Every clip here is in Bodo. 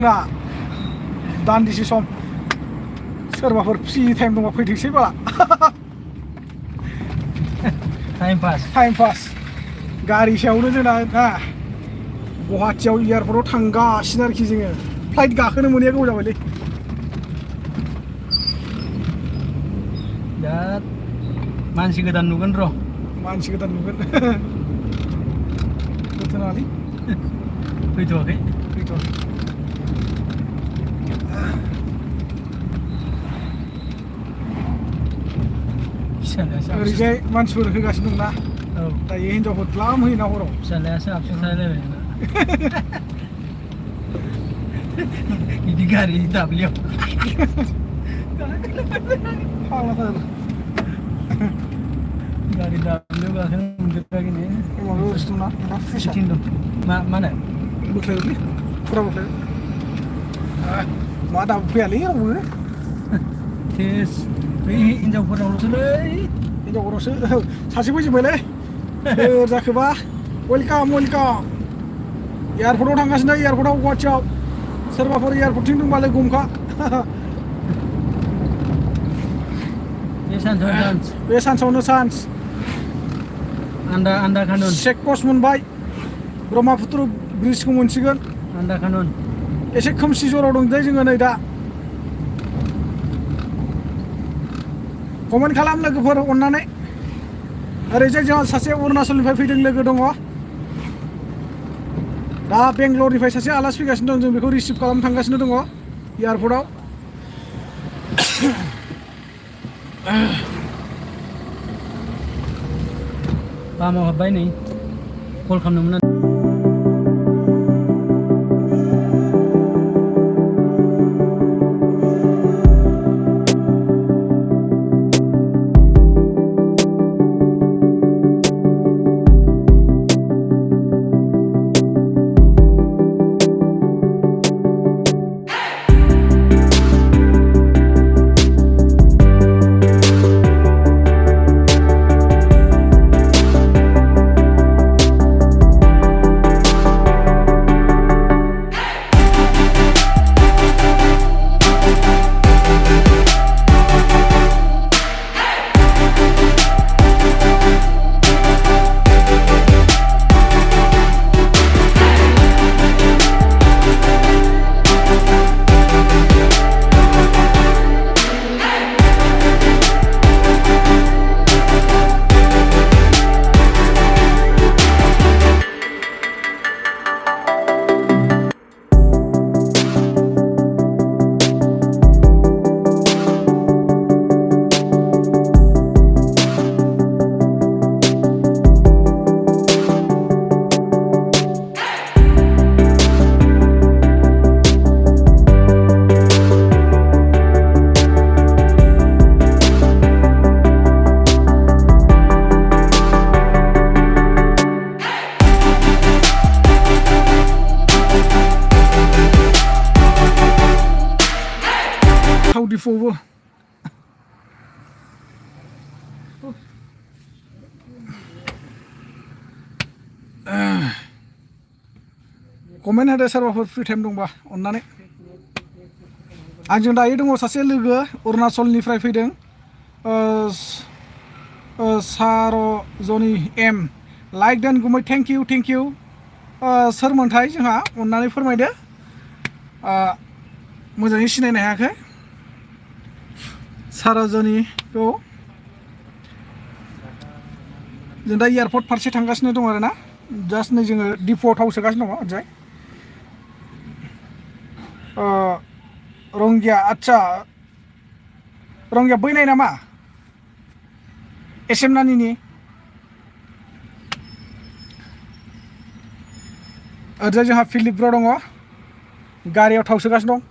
ना दान्दिसे सम सोरबाफोर फ्रि टाइम दंबा फैथोंसै बाला टाइम पास गारि सायावनो जोंना ना गुवाहाटियाव एयारपर्टआव थांगासिनो आरोखि जोङो फ्लाइट गाखोनो मोनैया गोबाव जाबायलै दा मानसि गोदान नुगोन र' मानसि गोदान नुगोन बोथोरालै फैथ'वाखै ओरैजाय मानसिफोर होगासिनो दंना औ दायो हिनजावफोर द्लाम होयोना हराव फिसालायासो आबसुस जालायबाय बिदि गारि दाब्लियाव फाग्लाथार गारि दाब्लियाव गाखोनो मोनजोबाखै ने माबा ओरैसो दंना फैसा बिथिं दं मा होनो बोख्लायलै फुरा बोख्लाय मा दाबो फैयालै रावबो टेस बै हिनजावफोरनावल'सोलै हिनजावफोरावसो सासे फैजोब्बायलै सोर जाखोबा वेलकाम एयारपर्टआव थांगासिनो एयारपर्टआव गुवाहाटियाव सोरबाफोर एयारपर्टथिं दंबा लोगो हमखा बे सान्सआवनो चान्स आन्दा खानुन चेक पस्ट मोनबाय ब्रह्मपुत्र ब्रिजखौ मोनसिगोन आन्दा खानुन एसे खोमसि जराव दं जोङो नै दा कमेन्ट खालाम लोगोफोर अननानै ओरैजाय जोंहा सासे अरुणाचलनिफ्राय फैदों लोगो दङ दा बेंगलरनिफ्राय सासे आलासि फैगासिनो दं जों बेखौ रिसिभ खालामनो थांगासिनो दङ एयारपर्टआव लामायाव हाबबाय नै कल खालामदोंमोन डिफ'बो कमेन्ट होदो सोरबाफोर फ्रि टाइम दंबा अननानै आंजों दायो दङ सासे लोगो अरुणाचलनिफ्राय फैदों सारजनि एम लाइक दान गुमै थेंक इउ सोरमोनथाय जोंहा अननानै फोरमायदो मोजाङै सिनायनो हायाखै सारजनिखौ जों दा एयारपर्ट फारसे थांगासिनो दं आरोना जास्ट नै जोङो डिप'आव थाव सोगासिनो दङ ओरैजाय रंगिया आदसा रंगिया बैनाय नामा एसएम नानिनि ओरैजाय जोंहा फिलिप ब्र दङ गारियाव थाव सोगासिनो दं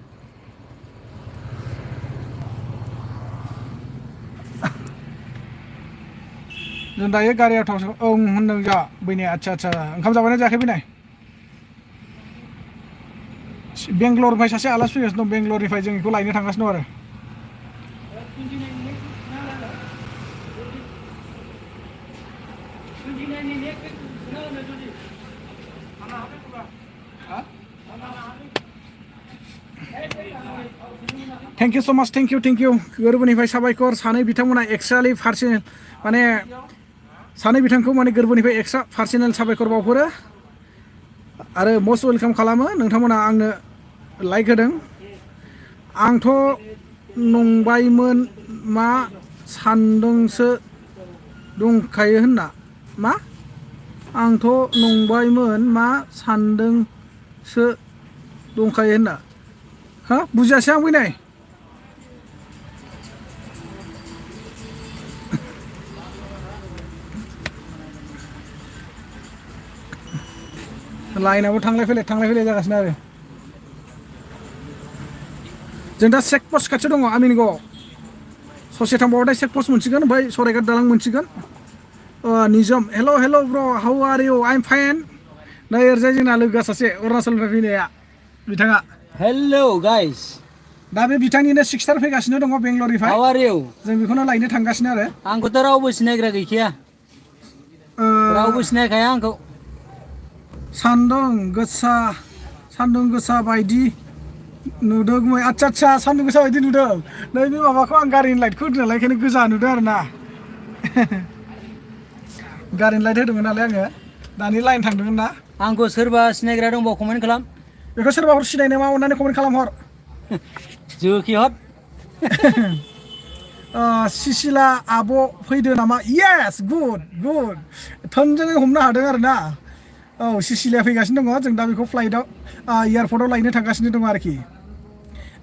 जों दायो गारियाव थाव होनदों जा बैनाय आदसा ओंखाम जाबायना जायाखै बैनाय बेंगलरनिफ्राय सासे आलासि फैगासिनो दं बेंगलरनिफ्राय जों बेखौ लायनो थांगासिनो दं आरो थेंक इउ स' माच थेंक इउ गोरबोनिफ्राय साबायखर सानै बिथांमोना एक्सट्रालि पार्सनेल माने सानै बिथांखौ माने गोरबोनिफ्राय एक्सट्रा पार्सनेल साबायखर बावहरो आरो मस्ट वेलकाम खालामो नोंथांमोना आंनो लाइक होदों आंथ' नंबायमोन मा सानदोंसो दंखायो होनना मा आंथ' नंबायमोन मा सानदोंसो दंखायो होनना हा बुजियासै आं फैनाय लाइनाबो थांलाय फैलाय जागासिनो आरो जों दा चेक पस्ट खाथियाव दङ आमिनगावआव ससे थांबावबाथाय चेक पस्ट मोनसिगोन ओमफ्राय सराइघाट दालां मोनसिगोन निजम hello' bro how are you I am fine नै ओरैजाय जोंना लोगोआ सासे अरुणाचलनिफ्राय फैनाया बिथाङा हेलौ गाइस दा बे बिथांनिनो सिक्सटार फैगासिनो दङ बेंगलरनिफ्राय हाउ आर इउ जों बेखौनो लायनो थांगासिनो आरो आंखौथ' रावबो सिनायग्रा गैखाया रावबो सिनायखाया आंखौ सान्दुं गोसा बायदि नुदों आच्छा सान्दुं गोसा बायदि नुदों नै बे माबाखौ आं गारिनि लाइटखौ होदों नालाय बेखायनो गोजा नुदों आरो ना गारिनि लाइट होदोंमोन नालाय आङो दानि लाइन थांदोंमोन ना आंखौ सोरबा सिनायग्रा दंबा कमेन्ट खालाम बेखौ सोरबाफोर सिनायनो मा अननानै कमेन्ट खालामहर जोखि हर सिसिला आब' फैदो नामा येस गुड थोंजोङै हमनो हादों आरो ना औ सिसिलिया फैगासिनो दङ जों दा बेखौ फ्लाइटआव एयारपर्टआव लायनो थांगासिनो दङ आरोखि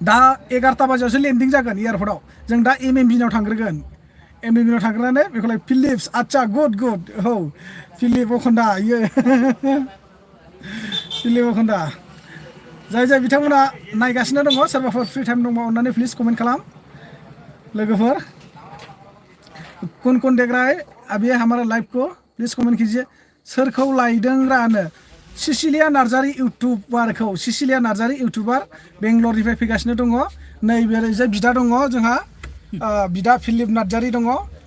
दा 11ता बाजियावसो लेन्डिं जागोन एयारपर्टआव जों दा एमएमबिनाव थांग्रोगोन एमएमबिनाव थांग्रोनानै बेखौ फिलिप्स आच्छा गुड औ फिलिप अखन्दा इयो फिलिप अखन्दा जाय बिथांमोना नायगासिनो दङ सोरबाफोर फ्रि टाइम दंबा अननानै प्लिज कमेन्ट खालाम लोगोफोर कौन देख रहा है अभी हमारा लाइव को प्लिज कमेंट कीजिए सोरखौ लायदों रानो सिसिलिया नार्जारि इउटुबार बेंगलरनिफ्राय फैगासिनो दङ नैबे जे बिदा दङ जोंहा बिदा फिलिप नार्जारि दङ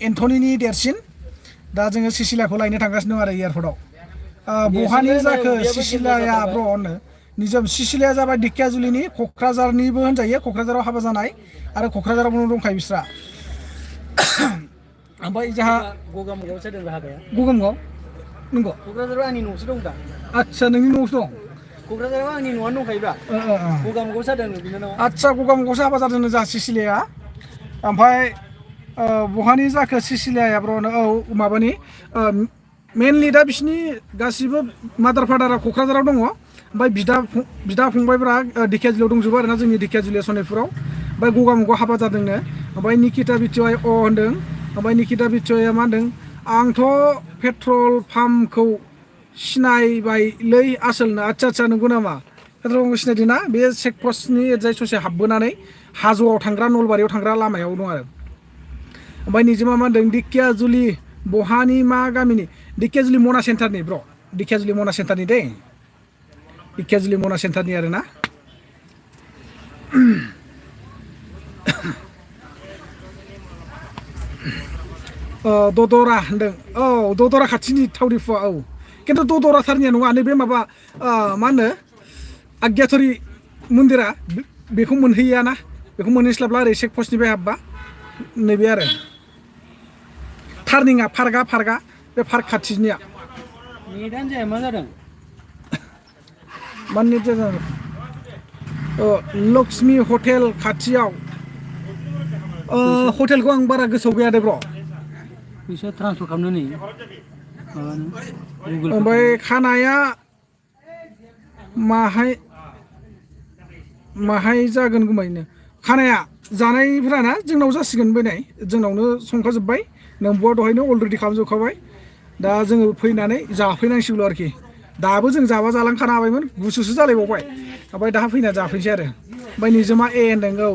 एन्थनिनि देरसिन दा जोङो सिसिलियाखौ लायनो थांगासिनो दं आरो एयारपर्टआव बहानि जाखो सिसिलिया ब्र होनो निजम सिसिलिया जाबाय ढेकियाजुलिनि क'क्राझारनिबो होनजायो क'क्राझाराव हाबा जानाय आरो क'क्राझारावनो दंखायो बिस्रा ओमफ्राय जोंहा गगामुगायावसो जादों हाबाया गगामुगाव नंगौ क'क्राझाराव आंनि न'सो दं दा आच्छा नोंनि न'आवसो दं क'क्राझाराव आंनि न'आनो दंखायोबा गगामुगायावसो जादों बिनानावा आच्छा गगामुगायावसो हाबा जादों जोंहा सिसिलिया ओमफ्राय बहानि जाखो सिसिलियाया ब्र'नो औ माबानि मेनलि दा बिसिनि गासिबो मादार फादारा क'क्राझाराव दङ ओमफ्राय बिदा फंबायफ्रा ढेकियाजुलियाव दंजोबो आरोना जोंनि ढेकियाजुलिया सनितपुराव ओमफ्राय गगामुगायाव हाबा जादोंनो ओमफ्राय निकिता बिटिवाय होनदों ओमफ्राय निकिता बिटिवाया मा होनदों आंथ' पेट्रल पाम्पखौ सिनायबायलै आसोलनो आच्छा नंगौ नामा पेट्रल पाम्पखौ सिनायदों ना बे चेक पस्टनि ओरैजाय ससे हाबबोनानै हाजोआव थांग्रा नलबारियाव थांग्रा लामायाव दं आरो ओमफ्राय निजोमा मा होनदों ढेकियाजुलि बहानि मा गामिनि ढेकियाजुलि मना सेन्टारनि ब्र ढेकियाजुलि मना सेन्टारनि दै ढेकियाजुलि मना सेन्टारनि आरो ना ददरा होनदों औ ददरा खाथिनि थावरिफुवा औ खिन्थु ददरा थारनिया नङा नैबे माबा मा होनो आग्याथरि मन्दिरा बेखौ मोनहैयाना बेखौ मोनहैस्लाबला ओरै चेक पस्टनिफ्राय हाबबा नैबे आरो टार्निंआ पार्कआ बे पार्क खाथिनिया नेटानो जाया मा जादों मा नेट जादों लक्ष्मि हटेल खाथियाव हटेलखौ आं बारा गोसोआव गैया दे ब्र फैसा ट्रान्सफार खालामनो नै ओमफ्राय खानाया माहाय जागोन गुमायनो खानाया जानायफोराना जोंनाव जासिगोन बैनाय जोंनावनो संखाजोब्बाय नोंबुआ दहायनो अलरेडि खालामजोबखाबाय दा जोङो फैनानै जाफैनांसिगौ आरोखि दाबो जों जाबा जालांखानो हाबायमोन गुसुसो जालायबावबाय ओमफ्राय दा फैना जाफैनोसै आरो ओमफ्राय निजोमा होनदों औ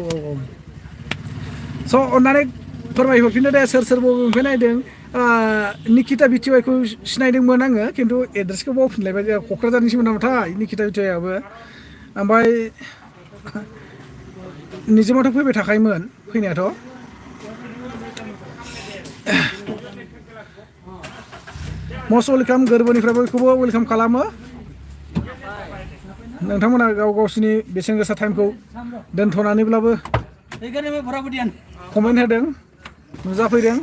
स' अननानै फोरमायहरफिनदो दे सोर बबेनिफ्राय नायदों निकिता बिटिवाइखौ सिनायदोंमोन आङो खिन्थु एड्रेसखौ बावफिनलायबाय क'क्राझारनिसोमोन नामाथाय निकिता बिटिवाइयाबो ओमफ्राय निजोमाथ' फैबाय थाखायोमोन फैनायाथ' मस्ट वेलकाम गोरबोनिफ्राय बयखौबो वेलकाम खालामो नोंथांमोना गाव गावसिनि बेसेन गोसा टाइमखौ दोनथ'नानैब्लाबो कमेन्ट होदों नुजाफैदों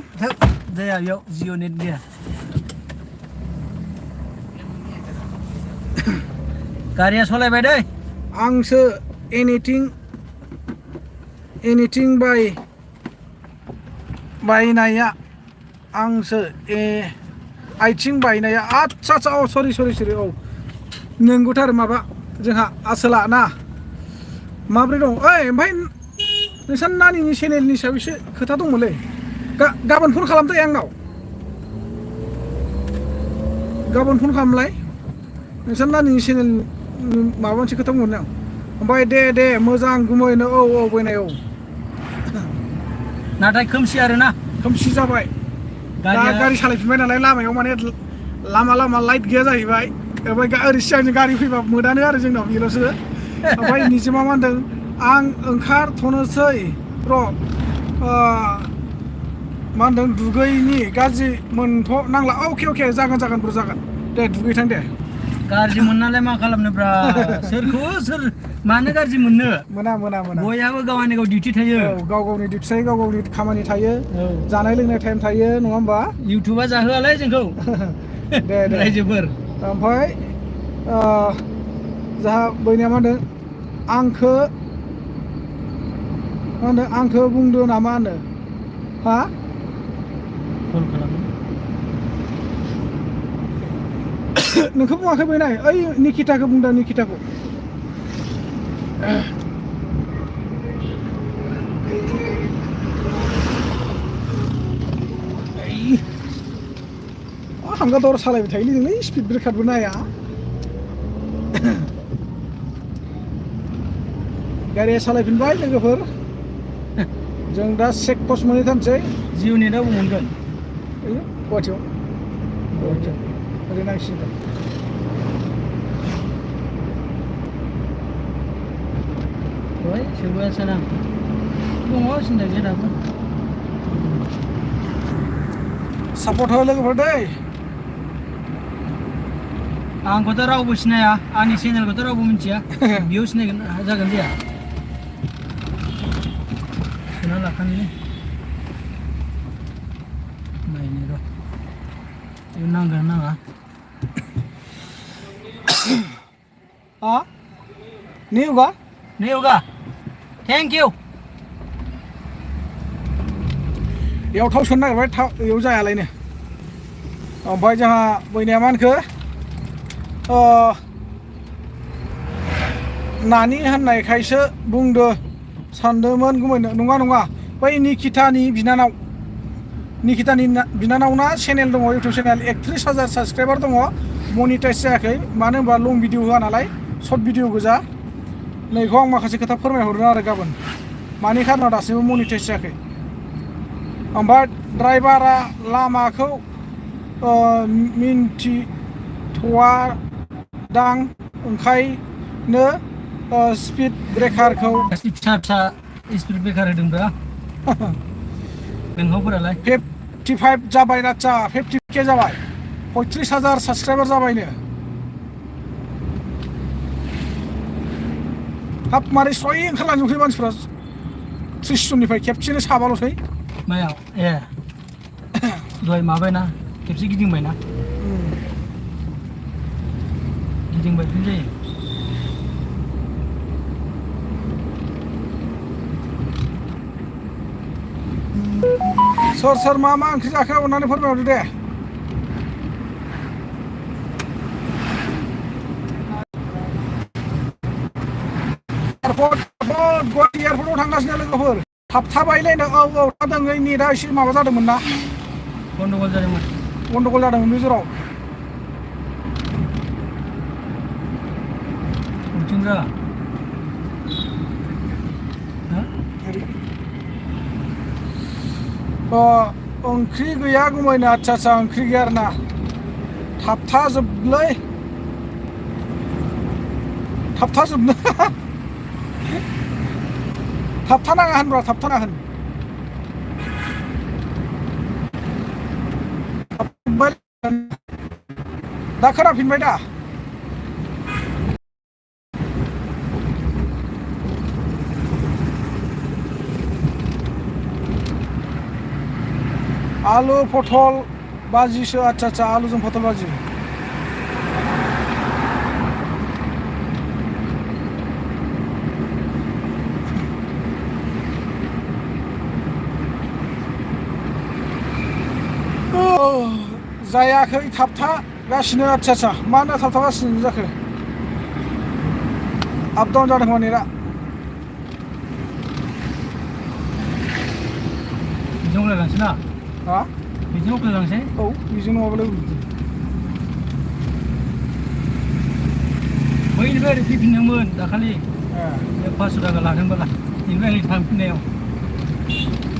जाया बेयाव जिअ नेट गैया गारिया सलायबाय दै आंसो एनिथिं बायनाया आंसो आइथिं बायनाया आच्छा औ सरि औ नोंगौथार माबा जोंहा आसोला ना माब्रै दं ओइ ओमफ्राय नोंसा नानिनि चेनेलनि सायाव एसे खोथा दंमोनलै गाबोन फन खालामदो आंनाव गाबोन फन खालामलाय नोंसा नानिनि चेनेल माबा मोनसे खोथा बुंहरनो आं ओमफ्राय दे मोजां गुमैनो औ बैनाय औ नाथाय खोमसि आरोना खोमसि जाबाय दा गारि सालायफिनबाय नालाय लामायाव माने लामा लाइट गैया जाहैबाय ओमफ्राय ओरै सिगांनि गारि फैबा मोदानो आरो जोंनाव बेल'सो ओमफ्राय निजिमा मा होनदों आं ओंखारथ'नोसै र' मा होनदों दुगैनि गाज्रि मोनथ' नांला अके जागोन ब्र जागोन दे दुगैथां दे गाज्रि मोननालाय मा खालामनोब्रा सोर मानो गाज्रि मोननो मोना बयहाबो गावनि गाव डिउटि थायो औ गाव गावनि डिउटि थायो गाव गावनि खामानि थायो जानाय लोंनाय टाइम थायो नङा होमबा इउटुबा जाहोआलाय जोंखौ दे रायजोफोर ओमफ्राय जाहा बैनाया मा होनदों आंखो बुंदो नामा होनो हा कल खालामो नोंखौ बुङाखै बैनाय ओइ निकिताखौ बुंदों निकिताखौ हांगा दर सालायबाय थायोलै नोंलै स्पिड ब्रेकारबो नाया गारिया सालायफिनबाय लोगोफोर जों दा चेक पस्ट मोनहैथारसै जिअ नेटआव मोनगोन गुवाहाटियाव ओरै नांसिगोन सोबायासो आं दङ सिन्था गैया दाबो सापर्ट हो लोगोफोर दै आंखौथ' रावबो सिनाया आंनि चेनेलखौथ' रावबो मिथिया बेयाव सिनायगोन जागोन जाया सोना लाखानि नायनो र' बेयाव नांगोन नाङा नहीं होगा थेंक इउ बेयाव थाव सोनो नागिरबाय बेयाव जायालायनो ओमफ्राय जोंहा बैनाया मा होनखो नानि होननायखायसो बुंदो सानदोंमोन गुमैनो नङा बै निकितानि बिनानावना चेनेल दङ इउटुब चेनेल 31,000 साबस्क्राइबार दङ मनिटाइज जायाखै मानो होनबा लं भिडिअ होआ नालाय सर्ट भिडिअ गोजा नैखौ आं माखासे खोथा फोरमायहरदों आरो गाबोन मानि खारनाव दासिमबो मनिटाइज जायाखै ओमफ्राय ड्राइभारा लामाखौ मिन्थिथ'वादां ओंखायनो स्पिड ब्रेकारखौ फिसा स्पिड ब्रेकार होदोंब्रा नोंहावफोरालाय 55 जाबाय आच्चा 50K जाबाय 35,000 साबस्क्राइबार जाबायनो हाब मारै स्रय ओंखारलांजोबखै मानसिफ्रा 30 जननिफ्राय खेबसेनो साबाल'सै मायाव दहाय माबायना खेबसे गिदिंबायना गिदिंबाय फिन जायो सोर मा ओंख्रि जाखो अननानै फोरमायहरदो दे गुवाहाटि एयारपर्टआव थांगासिनो लोगोफोर थाबथाबायलायनो औ थाबदों ओइ नेटआ एसे माबा जादोंमोन ना गन्डगल जादोंमोन बे जेराव ओंख्रि गैया गुमैनो आच्चा ओंख्रि गैया आरोना थाबथाजोबनो थाबथानाङा होनब्रा थाबथाना होन दा खोनाफिनबाय दा आलु पटल बाजिसो आदसा आलुजों पटल बाजि जायाखै थाबथागासिनो आदसा मानो थाबथागासिनो जाखो आप डाउन जादों खोमा नेटआ बिजों लायलांसै ना हा बिजों लायलांसै औ बेजों नङाबालाय बैनिफ्राय ओरै फैफिनदोंमोन दाखालि 500 थाखा लादोंबोला बेनिफ्राय ओरै थांफिननायाव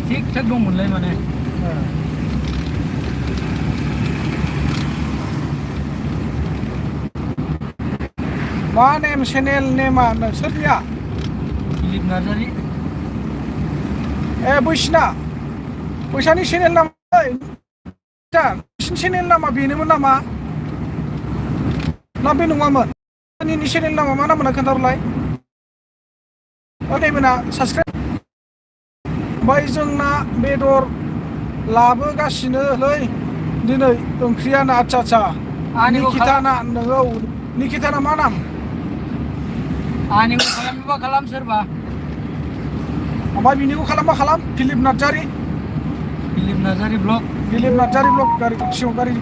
थिग थाक दंमोनलाय माने मा नेम चेनेल नेमा नोंसोरनिया दिलिप नार्जारि बैसिना बैसानि चेनेल नामा नोंसिनि चेनेल नामा बेनोमोन नामा ना बे नङामोन नोंनि चेनेल नामा मा नाममोन खोन्थाहरलाय नैमोना साबसक्राइब ओमफ्राय जोंना बेदर लाबोगासिनोलै दिनै ओंख्रियानो आदसा निकिताना नोङो निकिताना मा नाम आंनिखौ खालामनोबा खालाम सोरबा ओमफ्राय बिनिखौ खालामबा खालाम फिलिप नार्जारि ब्लग गारि सिङाव गारि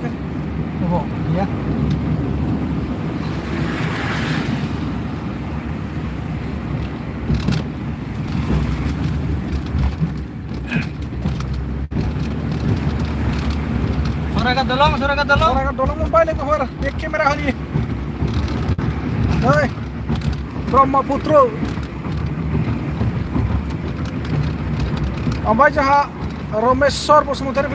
अबाव गैया Soragat dolong मोनबाय लोगोफोर बेक केमेरा होनि नै ब्रह्मपुत्र ओमफ्राय जोंहा रमेश्वर बसुमतारी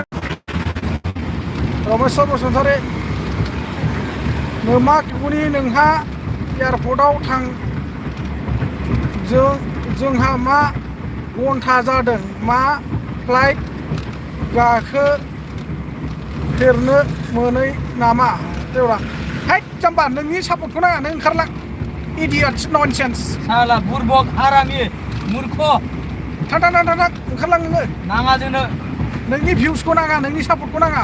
मा गुनि नोंहा एयारपर्टआव थां जोंहा मा घन्टा जादों मा फ्लाइट गाखो फेरनो मोनै नामा देवरा हैद जाम्बा नोंनि सापर्टखौ नाङा नों ओंखारलां इडियट ननसेन्स साला बुरबक हारामि मूर्ख थां ओंखारलां नोङो नाङा जोंनो नोंनि भिउसखौ नाङा नोंनि सापर्टखौ नाङा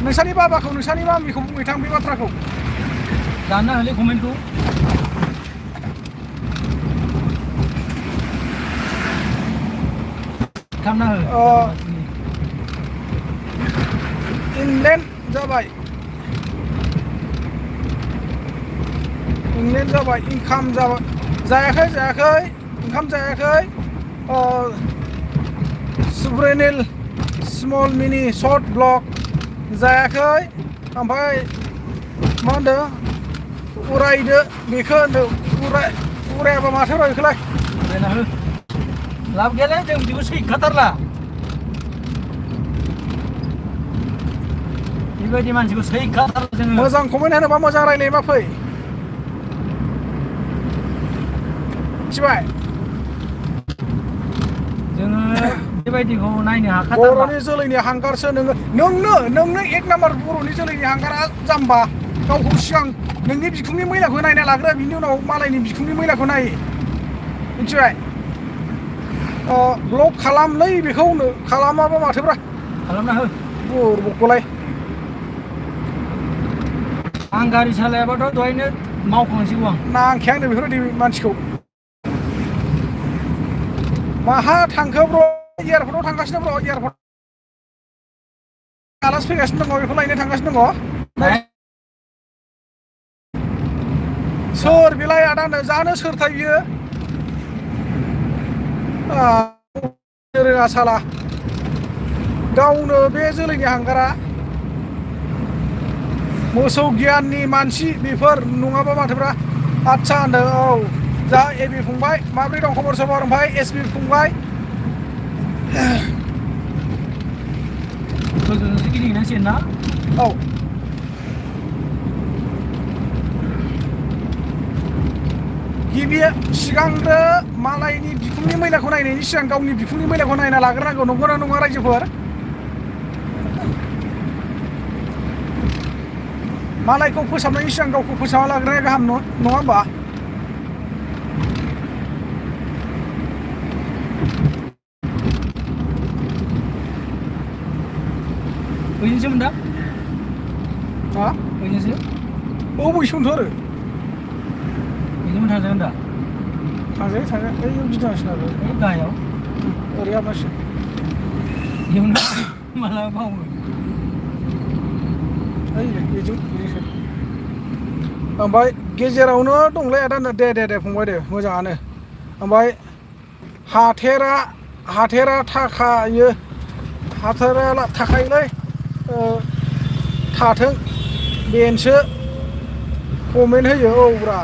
नोंसानि बाबाखौ नोंसानि मामिखौ बुंबाय थां बे बाथ्राखौ दानना होलै कमेन्टखौ खालामना हो इंलेन्ड जाबाय इनकाम जायाखै ओंखाम जायाखै सुब्रेनिल स्मल मिनि शर्ट ब्लग जायाखै ओमफ्राय मा होनदों उरायदो बेखौ होनदों उरायाबा माथो उरायखोलाय उरायना हो लाब गैयालै जों बिदिखौ सैखाथारला बेबायदि मानसिखौ सैखाथारला जोङो मोजां कमेन्ट होनोबा मोजां रायलायबा फै मिथिबाय जोङो बेबायदिखौ नायनो हाखाथारला बर'नि जोलैनि हांगारसो नोंनो एक नाम्बार बर'नि जोलैनि हांगारा जाम्बा गावखौ सिगां नोंनि बिखुंनि मैलाखौ नायना लाग्रो बिनि उनाव मालायनि बिखुंनि मैलाखौ नायो मिथिबाय ब्लग खालामलै बेखौ खालामाबा माथोब्रा खालामना हो बर'खौलाय आं गारि सालायाबाथ' दहायनो मावखांसिगौ आं नांखाया आंनो बेफोरबायदि मानसिखौ माहा थांखो ब्र एयारपर्टआव थांगासिनो ब्र एयारपर्ट आलासि फैगासिनो दङ बेखौ लायनो थांगासिनो दङ सोर बेलाय आदानो जानो सोरथाय बियो रोङा साला गावनो बे जोलैनि हांगारा मोसौ गियाननि मानसि बेफोर नङाबा माथोब्रा आदसा होनदों औ जा एबि फंबाय माब्रै दं खबर सबर ओमफ्राय एसबि फंबाय गोजोनसो गिदिंनांसिगोन ना औ गिबि सिगांग्रो मालायनि बिखुंनि मैलाखौ नायनायनि सिगां गावनि बिखुंनि मैलाखौ नायना लाग्रोनांगौ नंगौना नङा रायजोफोर मालायखौ फोसाबनायनि सिगां गावखौ फोसाबना लाग्रोनाया गाहाम नङा होमबा बैजोंसोमोन दा हा बैजोंसो बैसोमोनथ' आरो बैजोंबो थांजागोन दा थांजायो ओइ गिदिंनांसिगोन आरो ओइ गाहायाव ओरै हाबनांसिगोन बेयावनो मालाबा मावो ओइ बेजोंसो ओमफ्राय गेजेरावनो दंलै आदा दे फंबाय दे मोजाङानो ओमफ्राय हाथेरा थाखायोलै थाथों बेनोसो कमेन्ट होयो औ ब्रा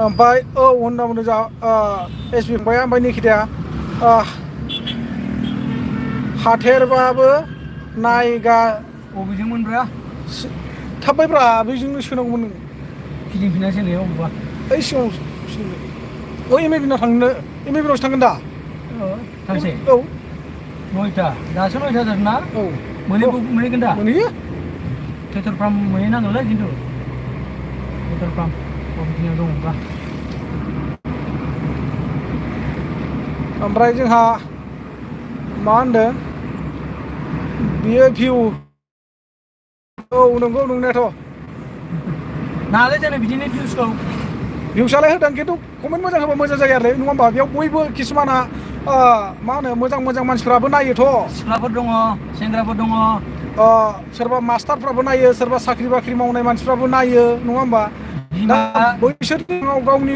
ओमफ्राय औ होनना बुंदों जा एस पि फंबाया ओमफ्राय निखिताया हाथेरबाबो नायगा बबेजोंमोनब्रा थाबबायब्रा बेजोंनो सोनांगौमोन नों फिदिंफिनासो नै अबेबा ओइ सिगाङाव एम ए बिनाव थांनो एम ए बिनावसो थांगोन दा थांसै औ 9टा दासो 9टा जादों ना औ मोनहैगोन दा मोनहैयो पेट्रल पाम्प मोनहैनांगौलै खिन्थु पेट्रल पाम्प बबेखिनियाव दङबा ओमफ्राय जोंहा मा होनदों बियो भिउ औ नंगौ नंनायाथ' नालाय जोंनो बिदिनो भिउसखौ भिउसआलाय होदों खिन्थु कमेन्ट मोजां होबा मोजां जायो आरो नङा होमबा बेयाव बयबो किसुमाना मा होनो मोजां मानसिफ्राबो नायोथ' सिख्लाफोर दङ सेंग्राफोर दङ सोरबा मास्टारफ्राबो नायो सोरबा साख्रि बाख्रि मावनाय मानसिफ्राबो नायो नङा होमबा दा बैसोरनि गावनि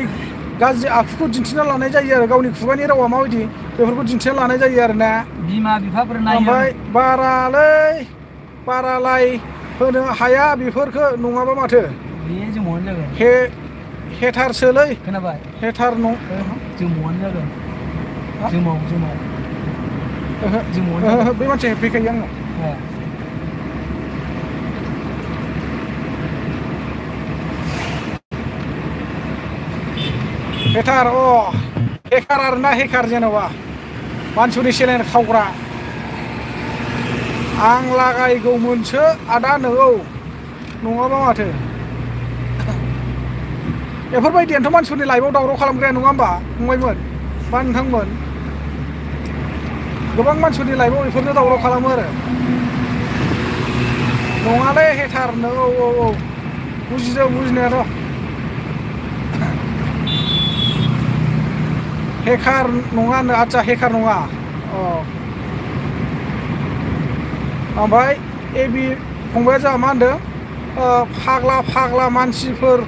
गाज्रि आखुखौ दिन्थिना लानाय जायो आरो गावनि खुगानि रावा माबायदि बेफोरखौ दिन्थिना लानाय जायो आरो ना बिमा बिफाफोर नायो ओमफ्राय बारालाय होनो हाया बेफोरखौ नङाबा माथो बे जोमावनो जागोन हेटारसोलै खोनाबाय हेटार जोमावनो जागोन जोमाव बे मानसिया हेफैखायो आंनाव हेकार आरो ना हेकार जेनेबा मानसिफोरनि चेनेल खावग्रा आं लागायगौमोनसो आदा नोंगौ नङाबा माथो बेफोरबायदियानोथ' मानसिफोरनि लाइफआव दावराव खालामग्राया नङा होमबा फंबायमोन बा नोंथांमोन गोबां मानसिफोरनि लाइफआव बेफोरनो दावराव खालामो आरो नङालै हेटारनो औ बुजिदों बुजिनायाथ' हेकार नङा नो आदसा हेकार नङा ओमफ्राय बि फंबाया जोंहा मा होनदों फाग्ला मानसिफोर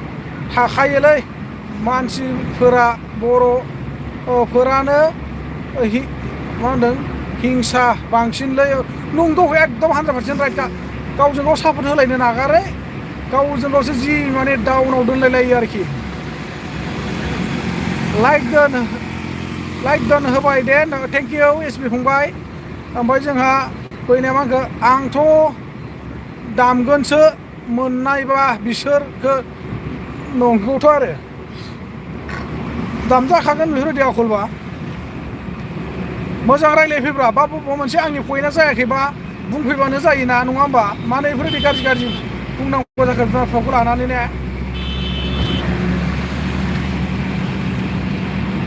थाखायोलै मानसिफोरा बर'फोरानो मा होनदों हिंसा बांसिनलै नंगौ एकदम 100% राइटखा गावजों गाव सापर्ट होलायनो नागारै गावजों गावसो जि माने डाउनाव दोनलायलायो आरोखि लाइक दोन होबाय दे थेंक इउ एस बि फंबाय ओमफ्राय जोंहा फैनाया मा होनखो आंथ' दामगोनसो मोननायबा बिसोरखो नंगौथ' आरो दामजाखागोन बेफोरबायदि आखलबा मोजां रायज्लायफैब्रा बा बबेबा मोनसे आंनि पइन्टआ जायाखैबा बुंफैबानो जायोना नङा होमबा मानो बेफोरबायदि गाज्रि बुंनांगौ जाखो बिमा बिफाखौ लानानै ने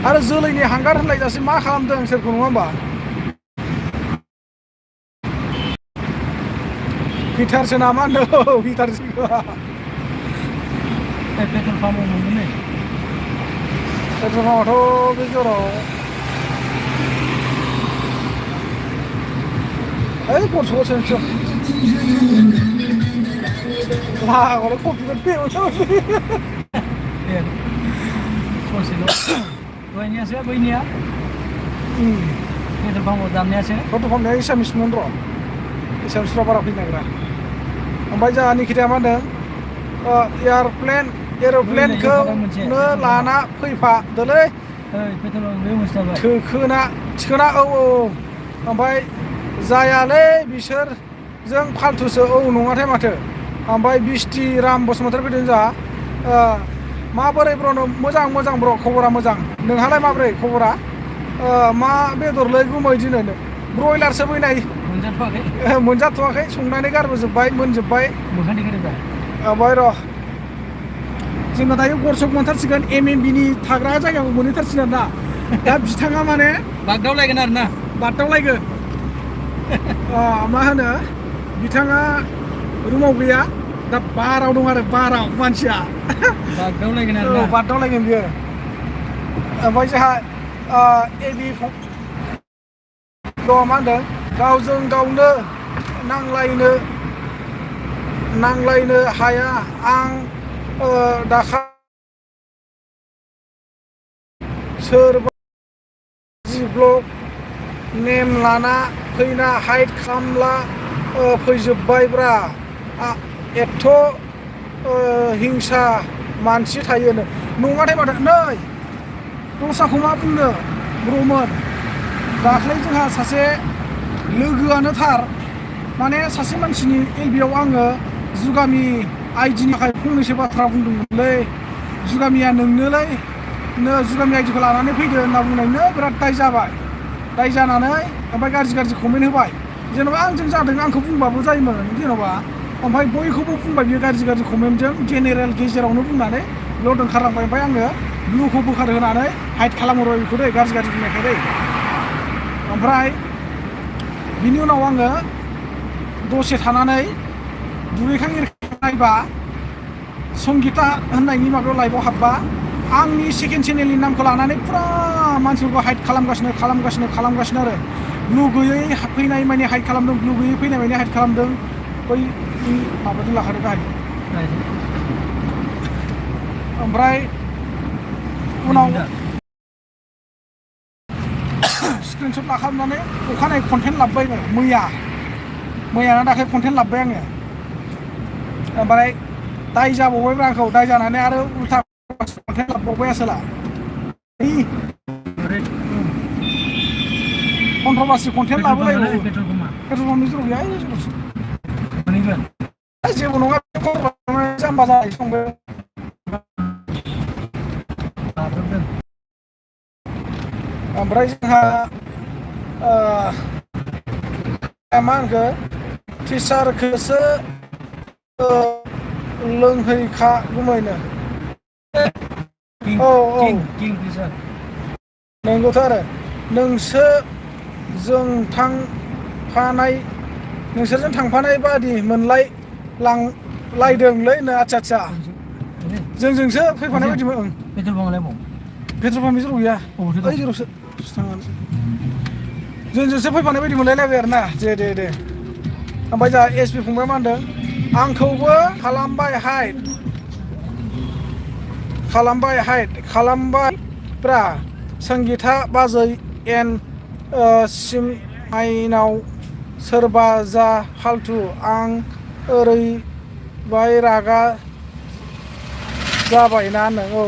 आरो जोलैनि हांगार होनलायजासे मा खालामदों सोरखौ नङा होमबा हिटारसो नामा होनदों हिटारसो पेट्रल पाम्पआव मोनगोन नै पेट्रल पाम्पआथ' बे जराव ओइ गरसेसो लागावलाय कम्पिउटार ससेल' दहायनियासो बैनिया पेट्रल पाम्पआव दामनायासो पेट्रल पाम्पनिया एसामिसमोन र' एसामिसफ्रा बारा फैनो नागिरा ओमफ्राय जोंहा निखिताया मा होनदों एर'प्लेनखौनो लाना फैफादोलै थिखोना औ ओमफ्राय जायालै बिसोरजों फाल्थुसो औ नङाथाय माथो ओमफ्राय बिस्टि राम बसुमतारी फैदों जोंहा माबोरै ब्र' मोजां ब्र' खबरा मोजां नोंहालाय माबोरै खबरा मा बेदरलै गुमै दिनै ब्रयलारसो फैनाय मोनजाथ'वाखै संनानै गारबोजोब्बाय मोनजोब्बाय ओमफ्राय र' जोंना दायो गरसक मोनथारसिगोन MMBनि थाग्रा जायगाखौ मोनहैथारसिगोन ना दा बिथाङा माने बागदावलायगोन आरो ना बागदावलायगोन मा होनो बिथाङा रुमाव गैया दा बाराव दं आरो बाराव मानसिया बागदावलायगोन आरो औ बारदावलायगोन बियो ओमफ्राय जोंहा एबि मा होनदों गावजों गावनो नांलायनो हाया आं दाखा सोरबा जि ब्लक नेम लाना फैना हाइड खालामला फैजोब्बायब्रा एथ' हिंसा मानसि थायोनो नङाथाय माथो नै दस्राखौ मा बुंनो ब्रमोन दाख्लै जोंहा सासे लोगोआनो थार माने सासे मानसिनि एलबियाव आङो जुगामि आइडिनि थाखाय फंनैसो बाथ्रा बुंदोंमोनलै जुगामिया नोंनोलै जुगामि आइडिखौ लानानै फैदो होनना बुंनायनो बिराद दाय जाबाय दाय जानानै ओमफ्राय गाज्रि कमेन्ट होबाय जेनेबा आंजों जादों आंखौ बुंबाबो जायोमोन जेनेबा ओमफ्राय बयखौबो बुंबाय बियो गाज्रि कमेन्टजों जेनेरेल गेजेरावनो बुंनानै लड ओंखारलांबाय ओमफ्राय आङो ब्लुखौ बोखार होनानै हाइड खालामहरबाय बेखौ दै गाज्रि बुंनायखाय दै ओमफ्राय बिनि उनाव आङो दसे थानानै दुगैखां एरखां नायबा संगिता होननायनि माबायाव लाइभआव हाबबा आंनि सेकेन्ड चेनेलनि नामखौ लानानै फुरा मानसिफोरखौ हाइड खालामगासिनो आरो ब्लु गैयै फैनाय माने हाइड खालामदों ब्लु गैयै फैनाय माने हाइड खालामदों बै माबाजों लाखादों गाहाय ओमफ्राय उनाव स्क्रिनशट लाखानानै अखानायै कन्टेन्ट लाबोबायनो मैयाना दाख्लै कन्टेन्ट लाबोबाय आङो ओमफ्राय दाय जाबावबायब्रा आंखौ दाय जानानै आरो उल्था कन्टेन्ट लाबोबावबाय आसोला कन्ट्रभार्सि कन्टेन्ट लाबोलायो पेट्रल पाम्पनि जेराव गैया जेबो नङा जाम्बा जानाय संबाय ओमफ्राय जोंहा मा होनखो टिचारखौसो लोंहैखागौमोन औ नंगौथ' आरो नोंसोरजों थांफानाय बादि मोनलाय लांलायदोंलै नो आदसा जोंजोंसो फैफानाय बायदिमोन पेट्रल पाम्पनि जेराव गैया ओइ जेरावसो जोंजोंसो फैफानाय बायदि मोनलायलायबाय आरो ना दे ओमफ्राय जोंहा एसपि फंबाया मा होनदों आंखौबो खालामबायब्रा संगिता बाजै एन सिमाइनाव सोरबा जा फाल्थु आं ओरैबाय रागा जाबायना नों औ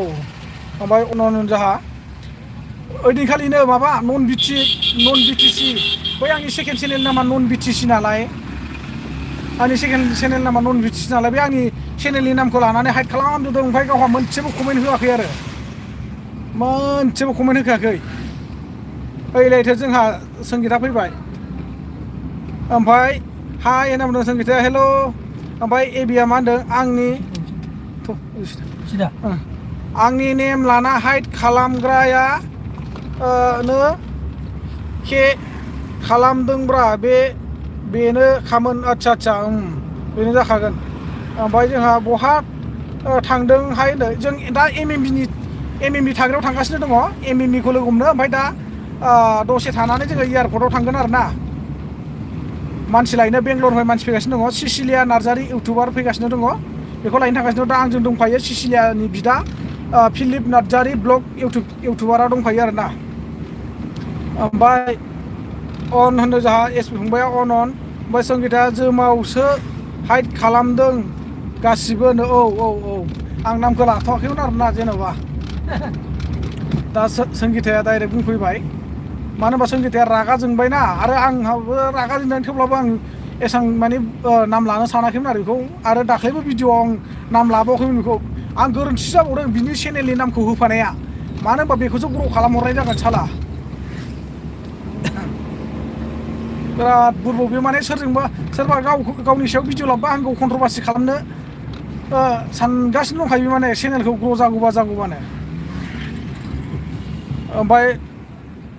ओमफ्राय उनाव जोंहा ओइदिनखालिनो माबा नन बिटिसि बै आंनि सेकेन्ड चेनेल नामा नन बिटिसि नालाय आंनि सेकेन्ड चेनेल नामा नन बिटिसि नालाय बे आंनि चेनेलनि नामखौ लानानै हाइड खालामजोबदों ओमफ्राय गावहा मोनसेबो कमेन्ट होआखै आरो मोनसेबो कमेन्ट होखायाखै ओइलायथो जोंहा संगिता फैबाय ओमफ्राय हाय होनना बुंदों संगिताया हेल' ओमफ्राय एबिया मा होनदों आंनि नेम लाना हाइड खालामग्राया नो के खालामदोंब्रा बेनो खामोन आदसा बेनो जाखागोन ओमफ्राय जोंहा बहा थांदोंहाय जों दा एमएमबि थाग्रायाव थांगासिनो दङ एमएमबिखौ लोगो हमनो ओमफ्राय दा दसे थानानै जोङो एयारपर्टआव थांगोन आरो ना मानसि लायनो बेंगलरनिफ्राय मानसि फैगासिनो दङ सिसिलिया नार्जारि इउटुबार फैगासिनो दङ बेखौ लायनो थांगासिनो दा आंजों दंफायो सिसिलियानि बिदा फिलिप नार्जारि ब्लग इउटुबारा दंफायो आरो ना ओमफ्राय अन होनो जोंहा एसपि फंबाया अन ओमफ्राय संगिताया जोमावसो हाइड खालामदों गासिबो औ आं नामखौ लाथ'वाखैमोन आरोना जेनेबा दा संगिताया डाइरेक्ट बुंफैबाय मानो होनबा संगिताया रागा जोंबायना आरो आंहाबो रागा जोंदों थेवब्लाबो आं एसां माने नाम लानो सानाखैमोन आरो बेखौ आरो दाख्लैबो भिडिअ'आव आं नाम लाबावाखैमोन बेखौ आं गोरोन्थि जाबावदों बिनि चेनेलनि नामखौ होफानाया मानो होनबा बेखौसो ग्र' खालामहरनाय जागोन साला बिराद बुरबक बे माने सोरबा गावनि सायाव भिडिअ लाबोबा आंखौ कन्ट्रभार्सि खालामनो सानगासिनो दंखायो माने चेनेलखौ ग्र' जागौबानो ओमफ्राय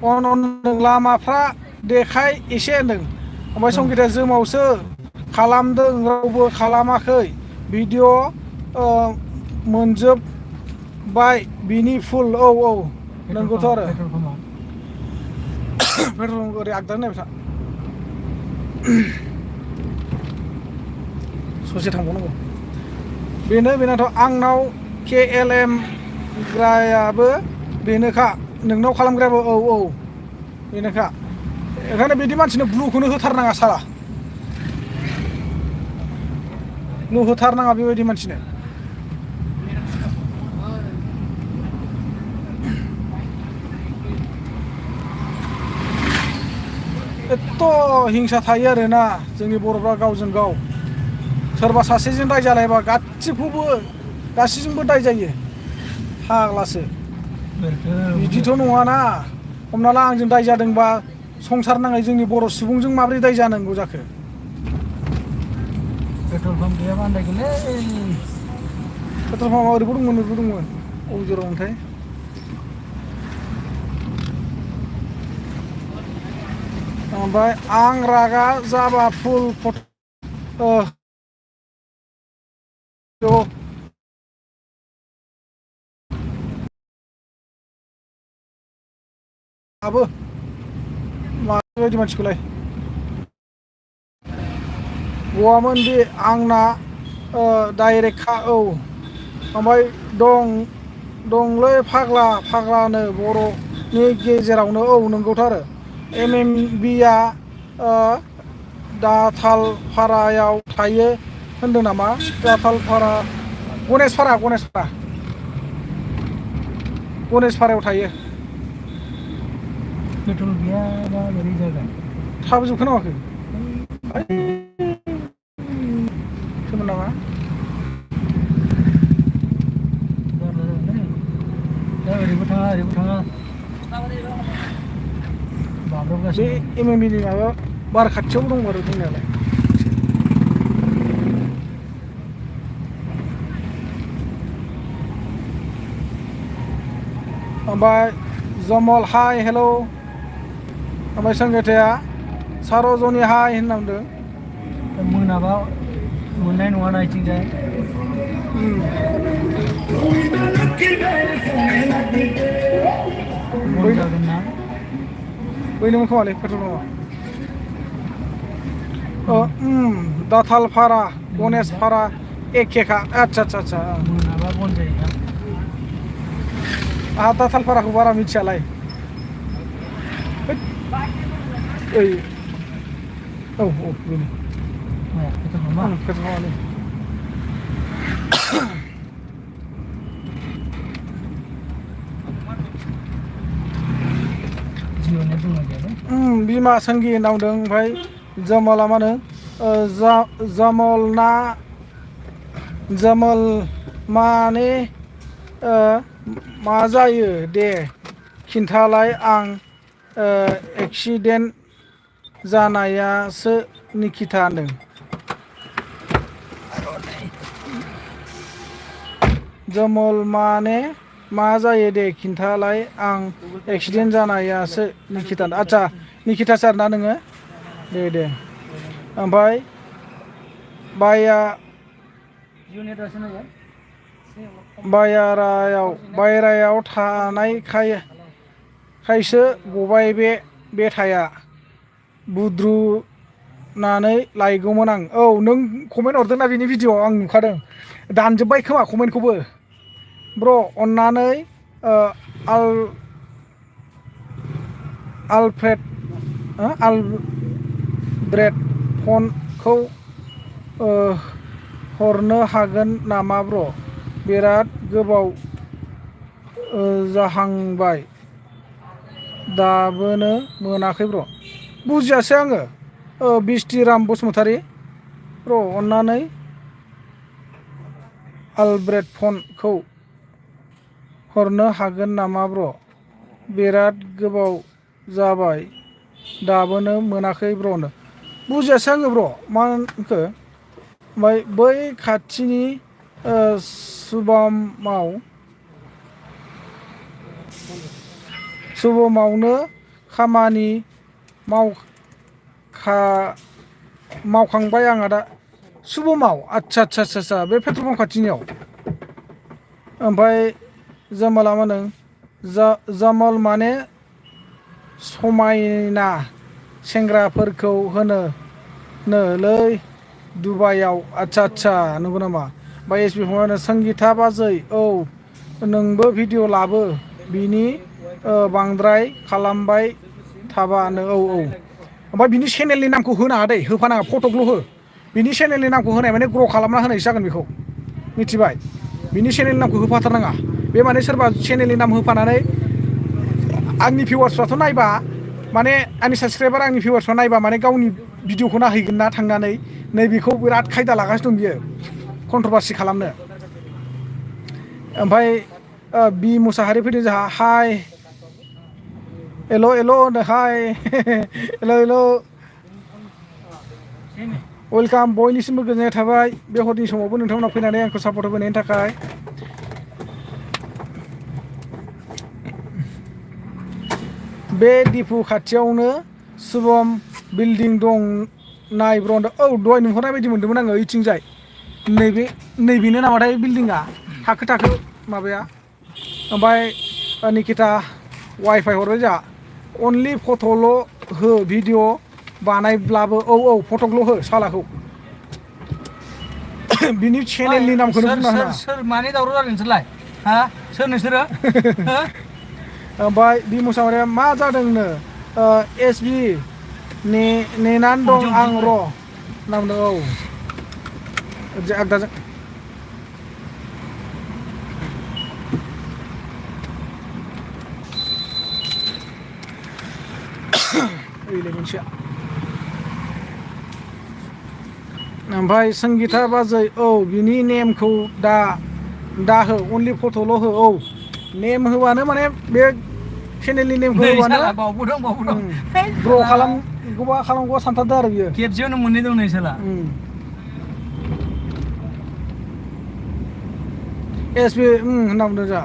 लामाफ्रा देखाय एसे होनदों ओमफ्राय संगिताया जोमावसो खालामदों रावबो खालामाखै भिडिअ मोनजोबबाय बिनि फुल औ नंगौथ' आरो पेट्रल पाम्पआव पेट्रल ओरै आगदा नायबाय था ससे थांबावनांगौ बेनाथ' आंनाव KLM ग्रायाबो बेनोखा नोंनाव खालामग्रायाबो औ बेनोखा ओंखायनो बिदि मानसिनो ब्लुखौनो होथारनाङा साला ब्लु होथारनाङा बेबायदि मानसिनो एत्थ' हिंसा थायो आरोना जोंनि बर'फ्रा गावजों गाव सोरबा सासेजों दाय जालायबा गासैजोंबो दाय जायो फाग्लासो बिदिथ' नङाना हमना ला आंजों दाय जादोंबा संसार नाङै जोंनि बर' सुबुंजों माबोरै दाय जानांगौ जाखो पेट्रल पाम्प गैयाबा आन्दायगोनलै पेट्रल पाम्पआ ओरैबो दंमोन अबे जरावमोनथाय ओमफ्राय आं रागा जाबा फुल फट' आबो माबायदि मानसिखौलाय गवामोन बे आंना डाइरेक्टखा औ ओमफ्राय दंलै फाग्लानो बर'नि गेजेरावनो औ नंगौथ' आरो MMBआ दाथालपारायाव थायो होनदों नामा दाथालपारा गनेशपारायाव थायो पेट्रल गैयाबा बोरै जागोन थाबोजोबखो नामाखो सोमोन नामा ओरैबो थाङा बे MMBनि माबा बार खाथियाव दं आरो दंनायालाय ओमफ्राय जमल हाय हेल' ओमफ्राय संगीताया सारजनि हाय होनना बुंदों मोनाबा मोननाय नङा ना इथिंजाय बन्द जागोन ना बैनोमोन खोमालै पेट्रल पाम्पआ दाथालपारा गनेशपारा एखेखा आच्छा मोनाबा बन्द जायोना आंहा दाथालपाराखौ बारा मिथियालाय औ बेनो पेट्रल पाम्पआ बिमा संगी होनना बुंदों ओमफ्राय जमला मा होनो जमल माने मा जायो दे खिन्थालाय आं एक्सिडेन्ट जानायासो निकिता होनदों जमल माने मा जायो दे खिन्थालाय आं एक्सिडेन्ट जानायासो निकिता आच्छा निकिता सार ना नोङो दे ओमफ्राय बायरायाव थानायखायसो गबाय बे बेथाया बुद्रुनानै लायगौमोन आं औ नों कमेन्ट हरदोंना बिनि भिडिअ'आव आं नुखादों दानजोब्बाय खोमा कमेन्टखौबो ब्र' अन्नानै आलब्रेड फनखौ हरनो हागोन नामा ब्र' बिराद गोबाव जाहांबाय दाबोनो मोनाखै ब्र' बुजियासै आङो बिस्थिराम बसुमतारी ब्र' अन्नानै आलब्रेड फनखौ हरनो हागोन नामा ब्र' बिराद गोबाव जाबाय दाबोनो मोनाखै ब्र'नो बुजियासै आङो ब्र' मा होनखो ओमफ्राय बै खाथिनि सुबमावनो खामानि मावखांबाय आंहा दा सुबमाव आदसा बे पेट्रल पाम्प खाथिनियाव ओमफ्राय जामाला मा होनो जामाल माने समायना सेंग्राफोरखौ होनोलै दुबाइयाव आदसा नंगौ नामा बा एस बि फंबाय संगिता बाजै औ नोंबो भिडिअ लाबो बिनि बांद्राय खालामबाय थाबानो औ ओमफ्राय बिनि चेनेलनि नामखौ होनाङा दै होफानाङा फटकल' हो बिनि चेनेलनि नामखौ होनाय माने ग्र' खालामना होनायसो जागोन बेखौ मिथिबाय बिनि चेनेलनि नामखौ होफाथारनाङा बे माने सोरबा चेनेलनि नाम होफानानै आंनि भिउवार्सफ्राथ' नायबा माने आंनि साबसक्राइबार आंनि भिउवार्सफ्रा नायबा माने गावनि भिडिअखौ नायहैगोन ना थांनानै नैबेखौ बिराद खायदा लागासिनो दं बियो कन्ट्रभार्सि खालामनो ओमफ्राय बि मुसाहारि फैदों जोंहा हाय हेल' होनो हाय हेल' वेलकाम बयनिसिमबो गोजोननाय थाबाय बे हरनि समावबो नोंथांमोना फैनानै आंखौ सापर्ट होबोनायनि थाखाय बे दिफु खाथियावनो शुभम बिल्डिं दं नाय ब्रन्द औ दहाय नुहरनाय बायदि मोन्दोंमोन आङो ओइथिंजाय नैबेनो नामाथाय बिल्डिङा थाखो माबाया ओमफ्राय निकिता वाइफाइ हरबाय जोंहा अनलि फट'ल' हो भिडिअ बानायब्लाबो औ फटकल' हो सालाखौ बिनि चेनेलनि नामखौनो बुंना होना सोर मानि दावराव जादों नोंसोरलाय हा सोर नोंसोरो ओमफ्राय बि मुसाहारिया मा जादोंनो एस बि नेनानै दं आं र' नामदों औ आगदाजों ओइलाय मोनसेया ओमफ्राय संगिता बाजै औ बिनि नेमखौ दा हो अनलि फट'ल' हो औ नेम होबानो माने बे चेनेलनि नेमखौ होबानो ग्र' खालामगौबा सानथारदों आरो बियो खेबसेयावनो मोननै दं नै साला एस बि होनना बुंदों जोंहा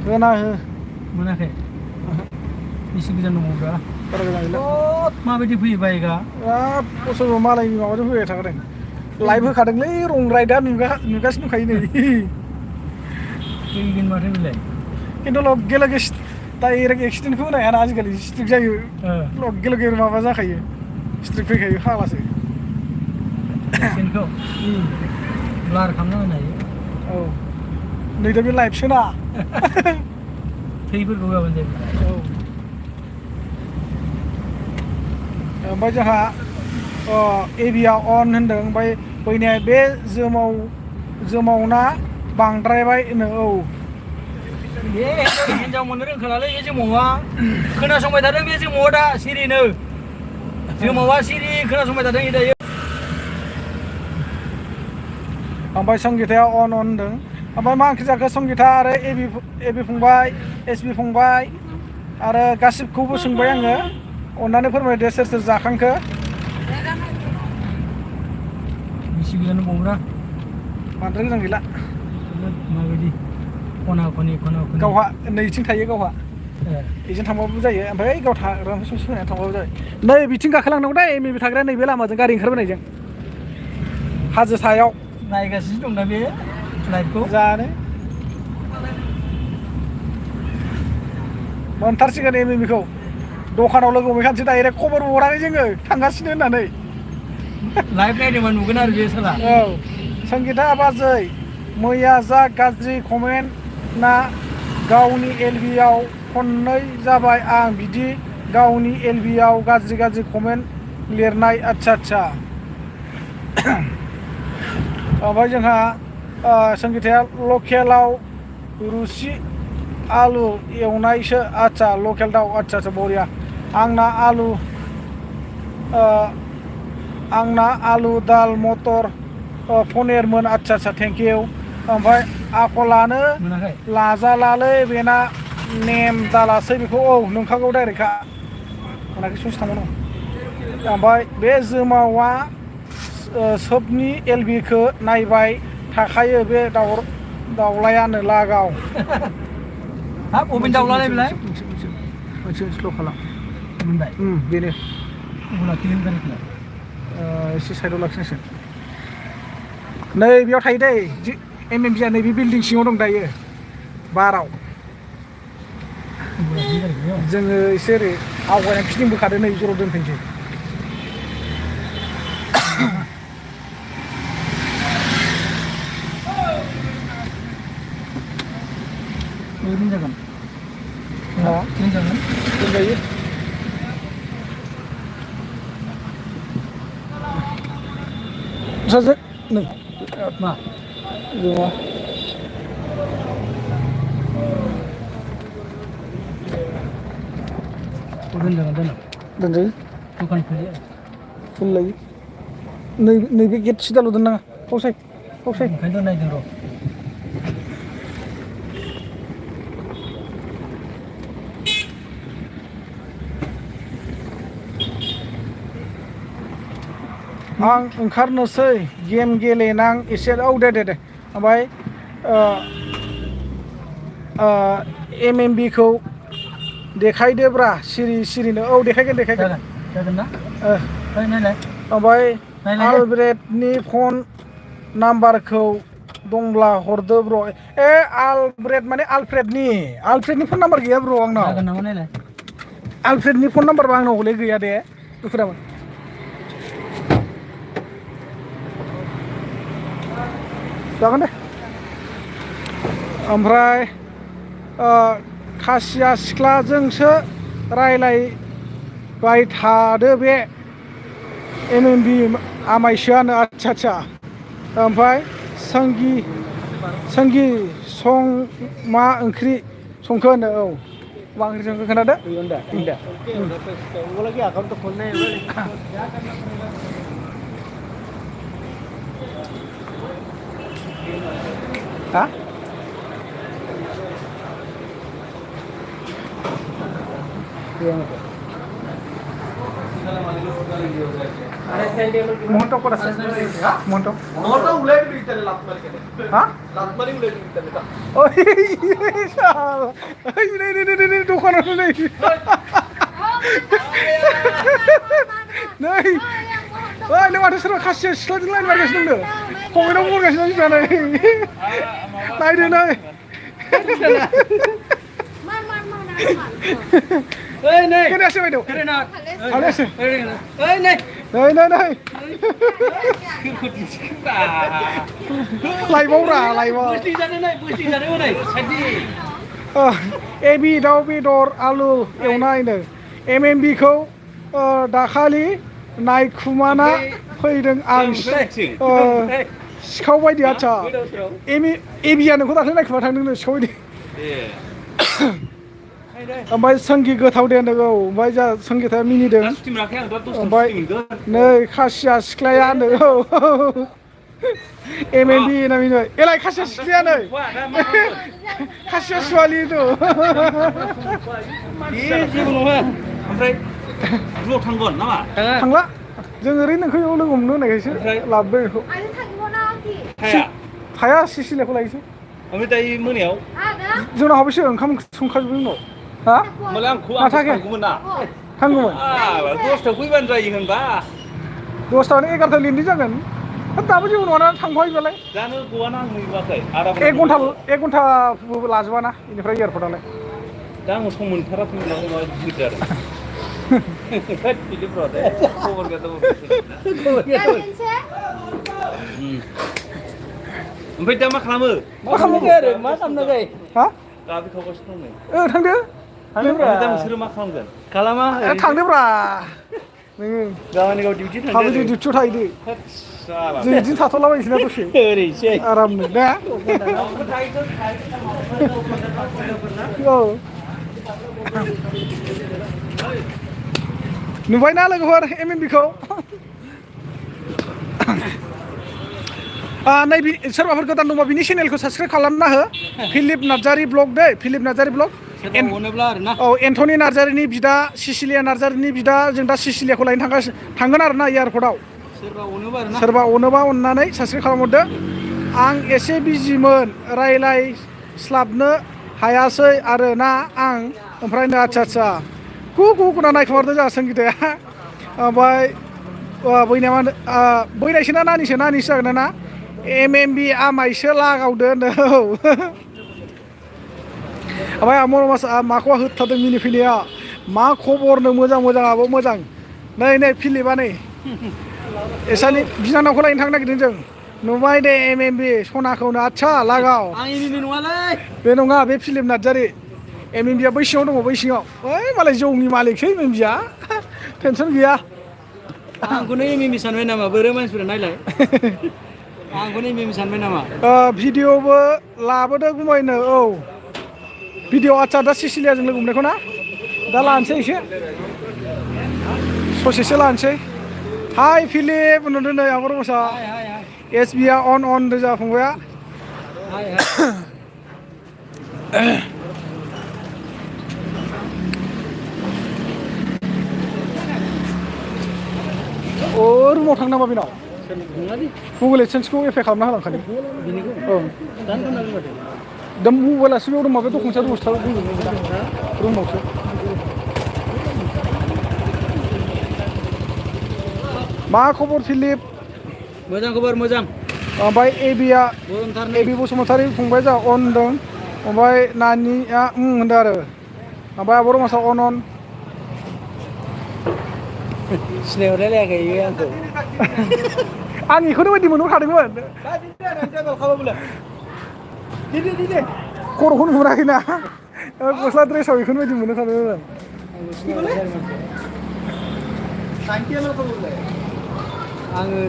होना हो मोनाखै बेसे गोजान दंबावब्रा बारा गोजान गैला माबायदि फैयो बाइकआ बिराद खस्थ' मालायनि माबाजों फैबाय थाखादों लाइभ होखादोंलै रं राइडआ नुगासिनो दंखायो नै फैगोन माथो बेलाय खिन्थु लगे लगे डाइरेक्ट एक्सिडेन्टखौ होनो हायाना आजिखालि स्ट्रिक जायो लगे लगे माबा जाखायो स्ट्रिक फैखायो फाग्लासो एक्सिडेन्टखौ ब्लार खालामना होनो हायो औ नै दा बे लाइभसोना थैफोरखौ होआबानो जायो औ ओमफ्राय जोंहा एबिया अन होनदों ओमफ्राय बैनिया बे जोमावना बांद्रायबाय नो औ बे हिन्जाव मोननो रोंखालालै बे जोमावा खोनासंबाय थादों बे जोमावा दा सिरिनो जोमावा सिरि खोनासंबाय थादों दायो ओमफ्राय संगिताया अन होनदों ओमफ्राय मा ओंख्रि जाखो संगिता आरो एबि फंबाय एसबि फंबाय आरो गासिबखौबो सोंबाय आङो अननानै फोरमायदो सोर सोर जाखांखो बेसे गोजान दंबावोब्रा बांद्राय गोजान गैला माबायदि खना खनि गावहा नैथिं थायो गावहा बेजों थांबाबो जायो ओमफ्राय गाव थाग्रानिफ्राय ससे फैनानै थांबाबो जायो नै बिथिं गाखोलांनांगौ दे एमबि थाग्राया नैबे लामाजों गारि ओंखारबोनायजों हाजो सायाव नायगासिनो दंना बे लाइभखौ जानो मोनथारसिगोन एमबिखौ दखानाव लोगो हमहैखानोसै डाइरेक्ट खबरबो हराखै जोङो थांगासिनो होननानै लाइभ नायदोंबा नुगोन आरो बे साला औ संगिता बाजै मैया जा गाज्रि कमेन्ट ना गावनि एलबिआव खननै जाबाय आं बिदि गावनि एलबिआव गाज्रि कमेन्ट लिरनाय आदसा ओमफ्राय जोंहा संगिताया लकेलाव रुसि आलु एवनायसो आदसा लकेल दाउ आदसा बरिया आंना आलु दाल मटर पनिरमोन आदसा थेंक इउ ओमफ्राय आखलानो लाजालालै बेना नेम दालासै बेखौ औ नंखागौ डाइरेक्टखा मोनाखै ससे थांबावनांगौ ओमफ्राय बे जोमावा सोबनि एलबिखौ नायबाय थाखायो बे दाउलायानो लागाव हाब अबेनि दाउलाय बेलाय मोनसे स्ल' खालाम मोनबाय बेनो बुला किलोमिटार किलो एसे साइडआव लाखिनांसिगोन नै बेयाव थायो दै MMB आ नैबे बिल्डिं सिङाव दं दायो बाराव जोङो एसे ओरै आवगायनानै फिदिंबोखादो नै जराव दोनफैनोसै दोनजागोन दोनजायो सासे नों मा जोङो दोनजागोन दोनजायो दखान खुलियो दोनलायो नैबे गेट सिदाल' दोननाङा फावसाय ओंखायनो नायदों र' आं ओंखारनोसै गेम गेलेनां एसे औ दे ओमफ्राय MMB खौ देखायदोब्रा सिरिनो औ देखायगोन जागोन ना नायलाय ओमफ्राय आलब्रेडनि फन नाम्बारखौ दंब्ला हरदो ब्र आलब्रेड माने आलफ्रेडनि फन नाम्बार गैया ब्र आंनाव जागोन नामा नायलाय आलफ्रेडनि फन नाम्बारबा आंनाव हले गैया दे दुखुदामोन जागोन दे ओमफ्राय खासिया सिख्लाजोंसो रायलायबाय थादो बे MMB आमायसोआनो आच्छा ओमफ्राय संगि मा ओंख्रि संखो होनो औ मा ओंख्रि संखो खोनादो हा मोहन कोड আছে मोहन उলাই দিবি তালে লাত মারি কেনে হ্যাঁ লাত মারি উলাই দিবি তালে তা ওই শালা এই নে দোকানে নেই नै ओइ नों माथो सोरबा खासिया सिख्लाजों लाइन मारिगासिनो दंनो कमेन्टआव बुंगासिनो जानाय नायदो नै ओइ नै खोनायासै बायद' खोनाना खोनायासै ओइ नै लाइभआवब्रा लाइभआव बोसि जानो नै साइडनि एबि दाउ बेदर आलु एवनायनो MMB खौ दाखालि नायखुमाना फैदों आं सिखाव बायदि आच्छा एबिया नोंखौ दाख्लै नायखुमा थांदोंनो सिखाव बायदि ओमफ्राय संगि गोथाव दे होनदों औ ओमफ्राय जा संगिथाया मिनिदों ओमफ्राय नै खासिया सिख्लाया होनदों औ MMB ना मिनो एलाय खासिया सिख्लाया नै खासिया सुवालिथ' जेबो नङा ओमफ्राय ज' थांगोन नामा थांला जों ओरैनो नोंखौ इयाव लोगो हमनो होननायखायसो लाबोबाय बेखौ थाया सिसिलियाखौ लायसै ओमफ्राय दायो मोनायाव जोंनाव हाबैसो ओंखाम संखाजोबो उनाव हा होमबालाय आं थांगौमोन ना थांगौमोन 10थायाव फैबानो जायो होनबा 10थायावनो 11थायाव लिरनाय जागोन दाबो जेबो नङाना थांफायोबालाय जानो गवाना आं नुवाखै 1 घन्टा लाजोबाना बेनिफ्राय एयारपर्टआलाय दा आं सम मोनथारा फैब्ला दिगदार फिलिपफ्रा दे खबर गैया ओमफ्राय दा मा खालामो मा खालामनो जायो हा गाबि खावगासिनो दं नै थांदो दा नोंसोरो मा खालामगोन खालामा थांदोब्रा नोङो गावनि गाव डिउटि थाबो डिउटियाव थाहैदो जों बिदिनो थाथ'लाबायनोसै ना दसे ओरैसै आरामनो ना औ नुबायना लोगोफोर MMB खौ नै सोरबाफोर गोदान दंबा बिनि चेनेलखौ साबसक्राइब खालामना हो फिलिप नार्जारि ब्लग दे फिलिप नार्जारि ब्लग औ एन्थनि नार्जारिनि बिदा सिसिलिया नार्जारिनि बिदा जों दा सिसिलियाखौ लायनो थांगोन आरो ना एयारपर्टआव सोरबा अनोबा अननानै साबसक्राइब खालामहरदो आं एसे बिजिमोन रायलायस्लाबनो हायासै आरो ना आं ओमफ्राय आच्छा गुना नायखुमारदो जोंहा संगिताया ओमफ्राय बैनाया मा होनो बैनायसो ना नानिसो जागोन ना MMB आमाइसो लागावदो होनदों औ ओमफ्राय आमरमास माखौ होथारदों मिनिफैनाया मा खबरनो मोजाङाबो मोजां नै फिलिपआ नै एसानि बिनानावखौ लायनो थांनो नागिरदों जों नुबाय दे MMB सनाखौनो आदसा लागाव आं MMB नङालै बे नङा बे फिलिप नार्जारि MMBआ बै सिङाव दङ बै सिङाव ओइ मालाय जौनि मालिकसै MMBआ टेनसन गैया आंखौनो MMB सानबाय नामा बोरो मानसिफोरा नायलाय आंखौनो MMB सानबाय नामा भिडिअबो लाबोदो गुमायनो औ भिडिअ आदसा दा सिसिलियाजों लोगो हमनायखौ ना दा लानोसै एसे ससेसो लानोसै हाय फिलिप नुदों नै आबर बसा SB आ अन रोजा फंबाया रुमाव थांनो नामा बेनाव गुगोल एडसेन्सखौ एप्लाइ खालामना होलांखानि औ दा मबाइलासो बेयाव दं माबा दखानसेया दसे रुमावसो मा खबर फिलिप मोजां खबर मोजां ओमफ्राय एबि बसुमतारी फंबाय जा अन होनदों ओमफ्राय नानिया होनदों आरो ओमफ्राय आब' रमासा अन सिनायहरलायलायाखै आंखौ आं बेखौनो बायदि मोनहरखादोंमोन खर'खौ नुहुराखैना गस्ला ड्रेसाव बेखौनो बायदि मोनहरखादोंमोन आङो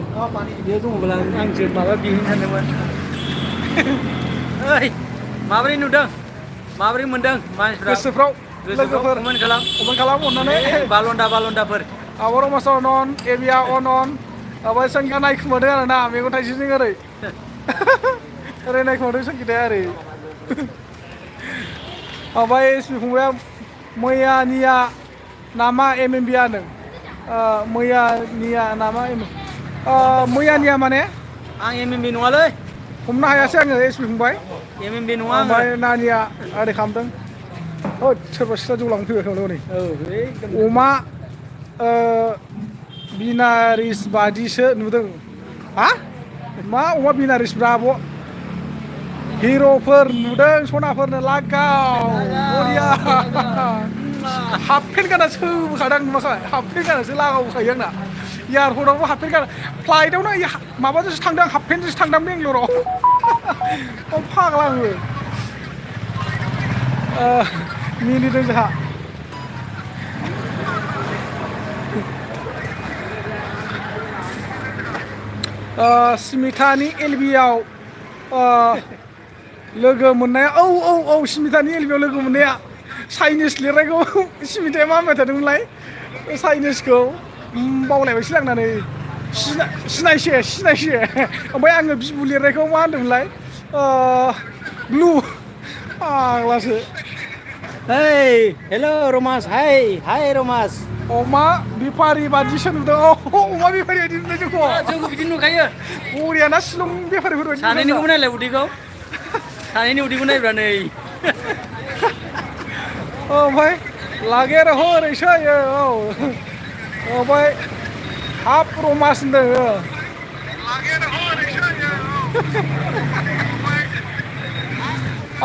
बेयाव दङब्ला आंसो माबा बिहैनो सानदोंमोन ओइ माबोरै नुदों माबोरै मोनदों मानसिफ्रा गोसोफ्राव लोगोफोर कमेन्ट खालाम अननानै बालन्दाफोर आब' रमासा अन एबिया अन ओमफ्राय संगिता नायखुमादों आरो ना मेगन थाइसेजों ओरै नायखुमादों संगिताया ओरै ओमफ्राय एसपि फंबाया मैयानिया नामा MMB आनो मैयानिया नामा मैयानिया माने आं MMB नङालै हमनो हायासै आङो एसपि फंबाय MMB नङा ओमफ्राय नानिया ओरै खालामदों सोरबा सिथ्ला जौ लांफैबाय खोमा नै अमा बिनारिस बादिसो नुदों हा मा अमा बिनारिस ब्राब' हिर'फोर नुदों सनाफोरनो लागाव बरिया हाफ पेन्ट गाननासो होबोखादों आं नुवाखै हाफ पेन्ट गाननासो लागावखायो आंना एयारपर्टआवबो हाफ पेन्ट गान फ्लाइटआवनो माबाजोंसो थांदों आं हाफ पेन्टजोंसो थांदों बेंगलराव फाग्ला आङो मिनिदों जोंहा स्मिथानि LBआव लोगो मोननाया औ स्मिथानि LBआव लोगो मोननाया चाइनिस लिरनायखौ स्मिथाया मा होनबाय थादोंमोनलाय चाइनिसखौ बावलायबायसो लांनानै सिनायसे ओमफ्राय आङो बिबु लिरनायखौ मा होनदोंमोनलाय ब्लु फाग्लासो हेल' रमास हाय रमास अमा बेफारि बादिसो नुदों अमा बेफारि बायदि नुदों जोंखौ बिदि नुखायो बरियाना शिलं बेफारिफोर बायदि सानैनिखौबो नायलाय उदैखौ सानैनि उदैखौ नायब्रा नै ओमफ्राय लागे रहो ओरैसो ओमफ्राय हाफ रमास होनदों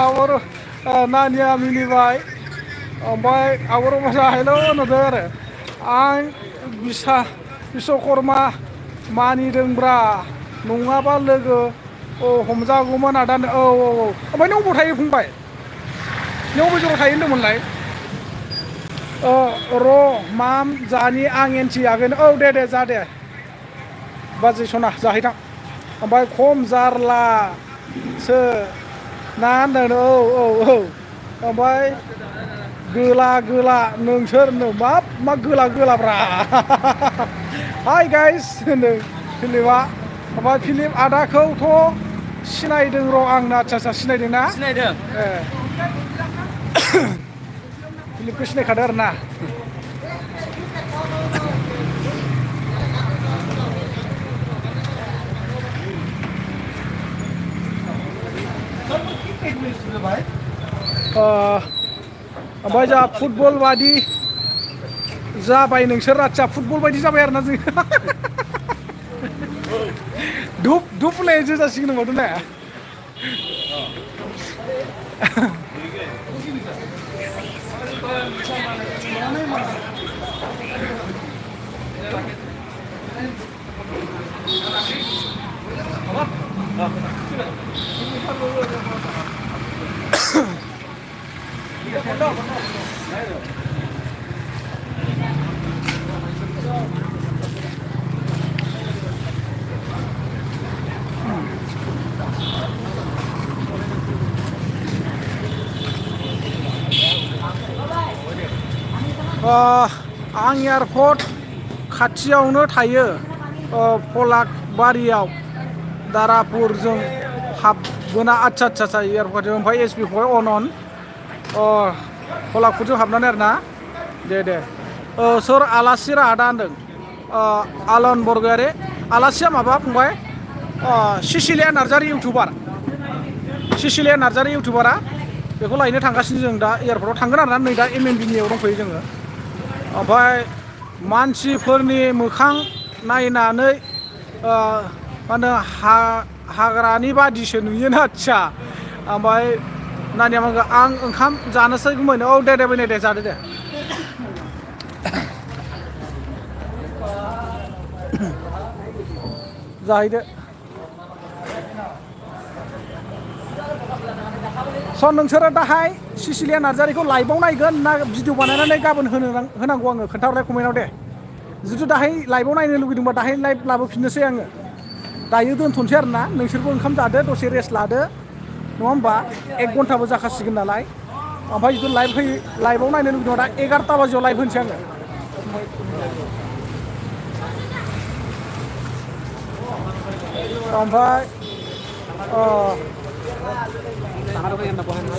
आबर नानिया मिनिबाय ओमफ्राय आबर रमासा हेल' होनदों आरो आं बिश्वकर्मा मानिदोंब्रा नङाबा लोगो हमजागौमोन आदानो औ ओमफ्राय नों बबाव थायो फंबाय नों बबे जायगायाव थायो होनदोंमोनलाय र' माम जानि आं एन्टि आगोन औ दे जा दे बाजै सना जाहैथां ओमफ्राय खम जारलासो ना होनदों औ ओमफ्राय गोला नोंसोरनो मा गोलाब्रा हाय गाइस होनदों फिलिपआ ओमफ्राय फिलिप आदाखौथ' सिनायदों र' आंना आदसा सिनायदों ना सिनायदों फिलिपखौ सिनायखादों आरो ना ओमफ्राय जोंहा फुटबल बादि जाबाय नोंसोर आदसा फुटबल बायदि जाबाय आरोना जों धुप लायनोसो जासिगोन होनबाथ' ना आं एयारपर्ट खाथियावनो थायो पलाकबारियाव दारापुरजों हाबबोना आदसा एयारपर्ट ओमफ्राय एसपि फंबाय अनन पलाकपुरजों हाबनानै आरोना दे सोर आलासि रादा होनदों आलन बरगयारि आलासिया माबा फंबाय सिसिलिया नार्जारि इउटुबारा बेखौ लायनो थांगासिनो जों दा एयारपर्टआव थांगोन आरोना नै दा MNB-नियाव दंफैयो जोङो ओमफ्राय मानसिफोरनि मोखां नायनानै मा होनो हाग्रानि बादिसो नुयोना आदसा ओमफ्राय नानिया मा आं ओंखाम जानोसै गुमैनो औ दे फैनाय दे जादो दे जाहैदो स' नोंसोरो दाहाय सिसिलिया नार्जारिखौ लाइभआव नायगोन ना भिडिअ बानायनानै गाबोन होनांगौ आङो खोन्थाहरलाय कमेन्टआव दे जुदि दाहाय लाइभआव नायनो लुगैदोंबा दाहाय लाइभ लाबोफिननोसै आङो दायो दोनथ'नोसै आरोना नोंसोरबो ओंखाम जादो दसे रेस्ट लादो नङा होमबा 1 घन्टाबो जाखासिगोन नालाय ओमफ्राय जुदि लाइभआव नायनो लुगैदोंबा दा 11टा बाजियाव लाइभ होनोसै आङो ओमफ्राय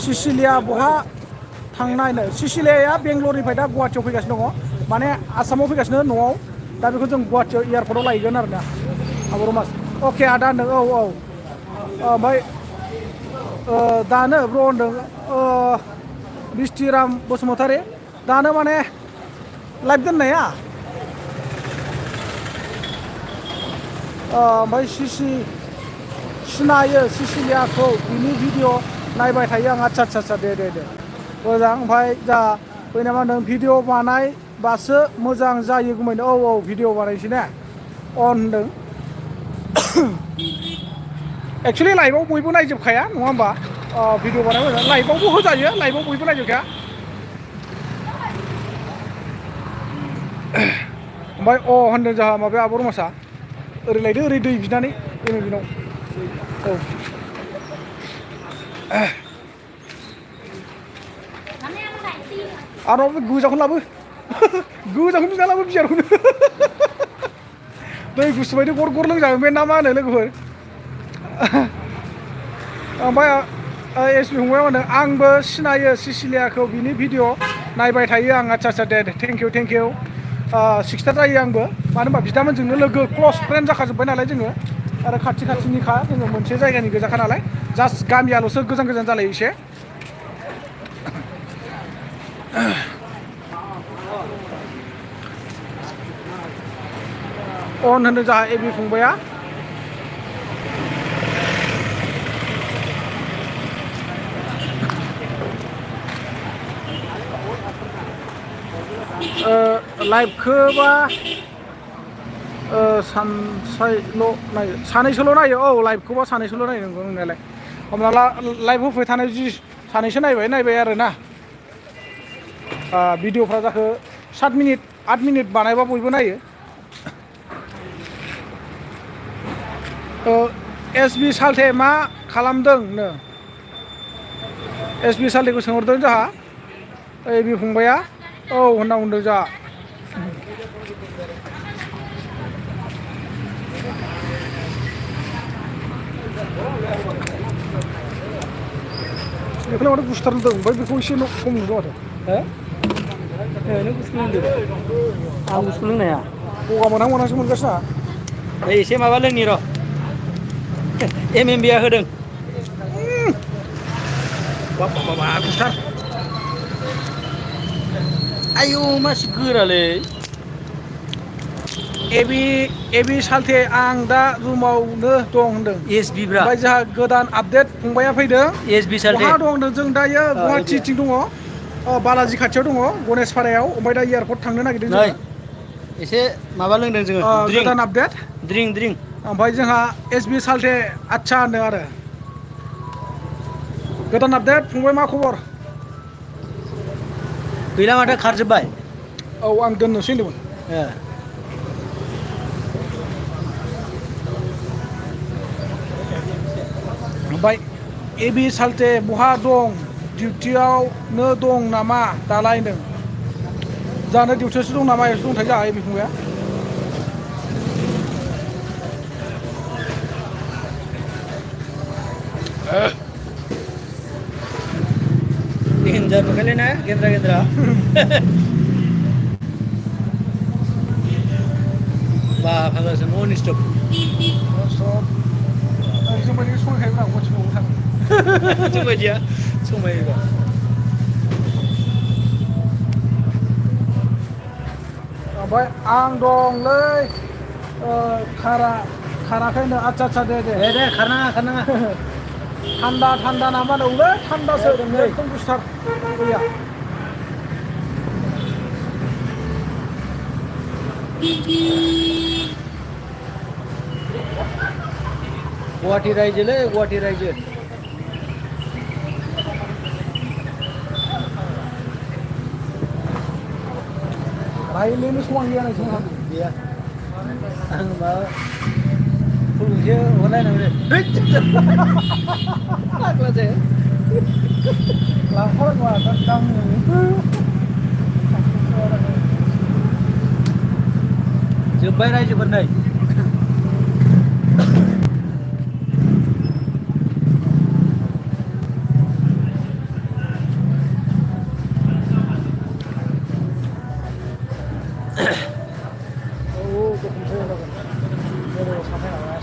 सिसिलिया बहा थांनायनो सिसिलियाया बेंगलरनिफ्राय दा गुवाहाटियाव फैगासिनो दङ माने आसामाव फैगासिनो न'आव दा बेखौ जों गुवाहाटियाव एयारपर्टआव लायगोन आरोना आब' रमास अके आदा होनदों औ ओमफ्राय दानो ब्र' होनदों बिस्थिराम बसुमतारी दानो माने लाइभ दोननाया ओमफ्राय सिनायो सिसिलियाखौ बिनि भिडिअ नायबाय थायो आं आदसा दे मोजां ओमफ्राय जा बैना मा होनदों भिडिअ बानायबासो मोजां जायो गुमैनो औ भिडिअ बानायसै ना अन होनदों एक्सुवेलि लाइभआव बयबो नायजोबखाया नङा होमबा भिडिअ बानायबा लाइभआवबो होजायो लाइभआव बयबो नायजोबखाया ओमफ्राय होनदों जोंहा माबाया आब' रमासा ओरै लायदो ओरै दै बिनानै MNB-नाव औ आरो बे गोजाखौनो लाबो गोजाखौनो बिना लाबो बियारखौनो दै गुसु बायदि गर लोंजागोन बे ना मा होनो लोगोफोर ओमफ्राय एसपि फंबाया होनदों आंबो सिनायो सिसिलियाखौ बिनि भिडिअ नायबाय थायो आं आदसा दे थेंक इउ 6था जायो आंबो मानो होनबा बिदामोनजोंनो लोगो क्लस फ्रेन्ड जाखाजोब्बाय नालाय जोङो आरो खाथिनिखा जोङो मोनसे जायगानि गोजाखा नालाय जास्ट गामियाल'सो गोजान जालायो एसे होनदों जोंहा एबि फंबाया लाइभखौबा सानैसोल' नायो औ लाइभखौबा सानैसोल' नायो नंगौ नंनायालाय हमना ला लाइभ होफै थानाय जि सानैसो नायबाय आरोना भिडिअफ्रा जाखो 7 मिनिट 8 मिनिट बानायबा बयबो नायो एसबि साल्थे मा खालामदोंनो एसबि साल्थेखौ सोंहरदों जोंहा एबि फंबाया औ होनना बुंदों जोंहा बेखौनो माथो गुसुथार होनदों ओमफ्राय बेखौ एसे खम नुदों माथो नों गुसु लोंदो आं गुसु लोंनाया गगा मोनहांसो मोनगासिनो एसे माबा लोंनि र' MNB-आ होदों बाबा गुसुथार आयु मासि गोरालै एबि सालथे आं दा रुमावनो दं होनदों एसबि ब्रा ओमफ्राय जोंहा गोदान आपडेट फंबाया फैदों एसबि सालथे बहा दं होनदों जों दायो एबिया गुवाहाटिथिं दङ बालाजि खाथियाव दङ गनेशपारायाव ओमफ्राय दा एयारपर्ट थांनो नागिरदों नै जोङो एसे माबा लोंदों जोङो गोदान आपडेट ड्रिंक ओमफ्राय जोंहा एसबि सालथे आदसा होनदों आरो गोदान आपडेट फंबाय मा खबर गैला माथो खारजोब्बाय औ आं दोननोसै होनदोंमोन ओमफ्राय एबि सालथे बहा दं डिउटियावनो दं नामा दालाय होनदों जानो डिउटियावसो दं नामा एसो दंथाय जोंहा एबि फंबाया डेन्जार नुखायलै ना गेन्द्रा बा फाग्लासो नन स्टप जोंबायदि संखायोब्रा गथिबावबो थाङो जोंबायदिया समायोबा ओमफ्राय आं दंलै खाराखैनो आदसा दे खारनाङा थान्दा नामा दंलै थान्दासो एकदम गुसुथार दैया गुवाहाटि रायजोलै गुवाहाटि रायजो रायज्लायनो समान गैया नोंसोरहा गैया आं माबा फुलुंसो हरलायनांगौ फाग्लासो लांफानांगौ दा गामियावनो जोब्बाय रायजोफोर नै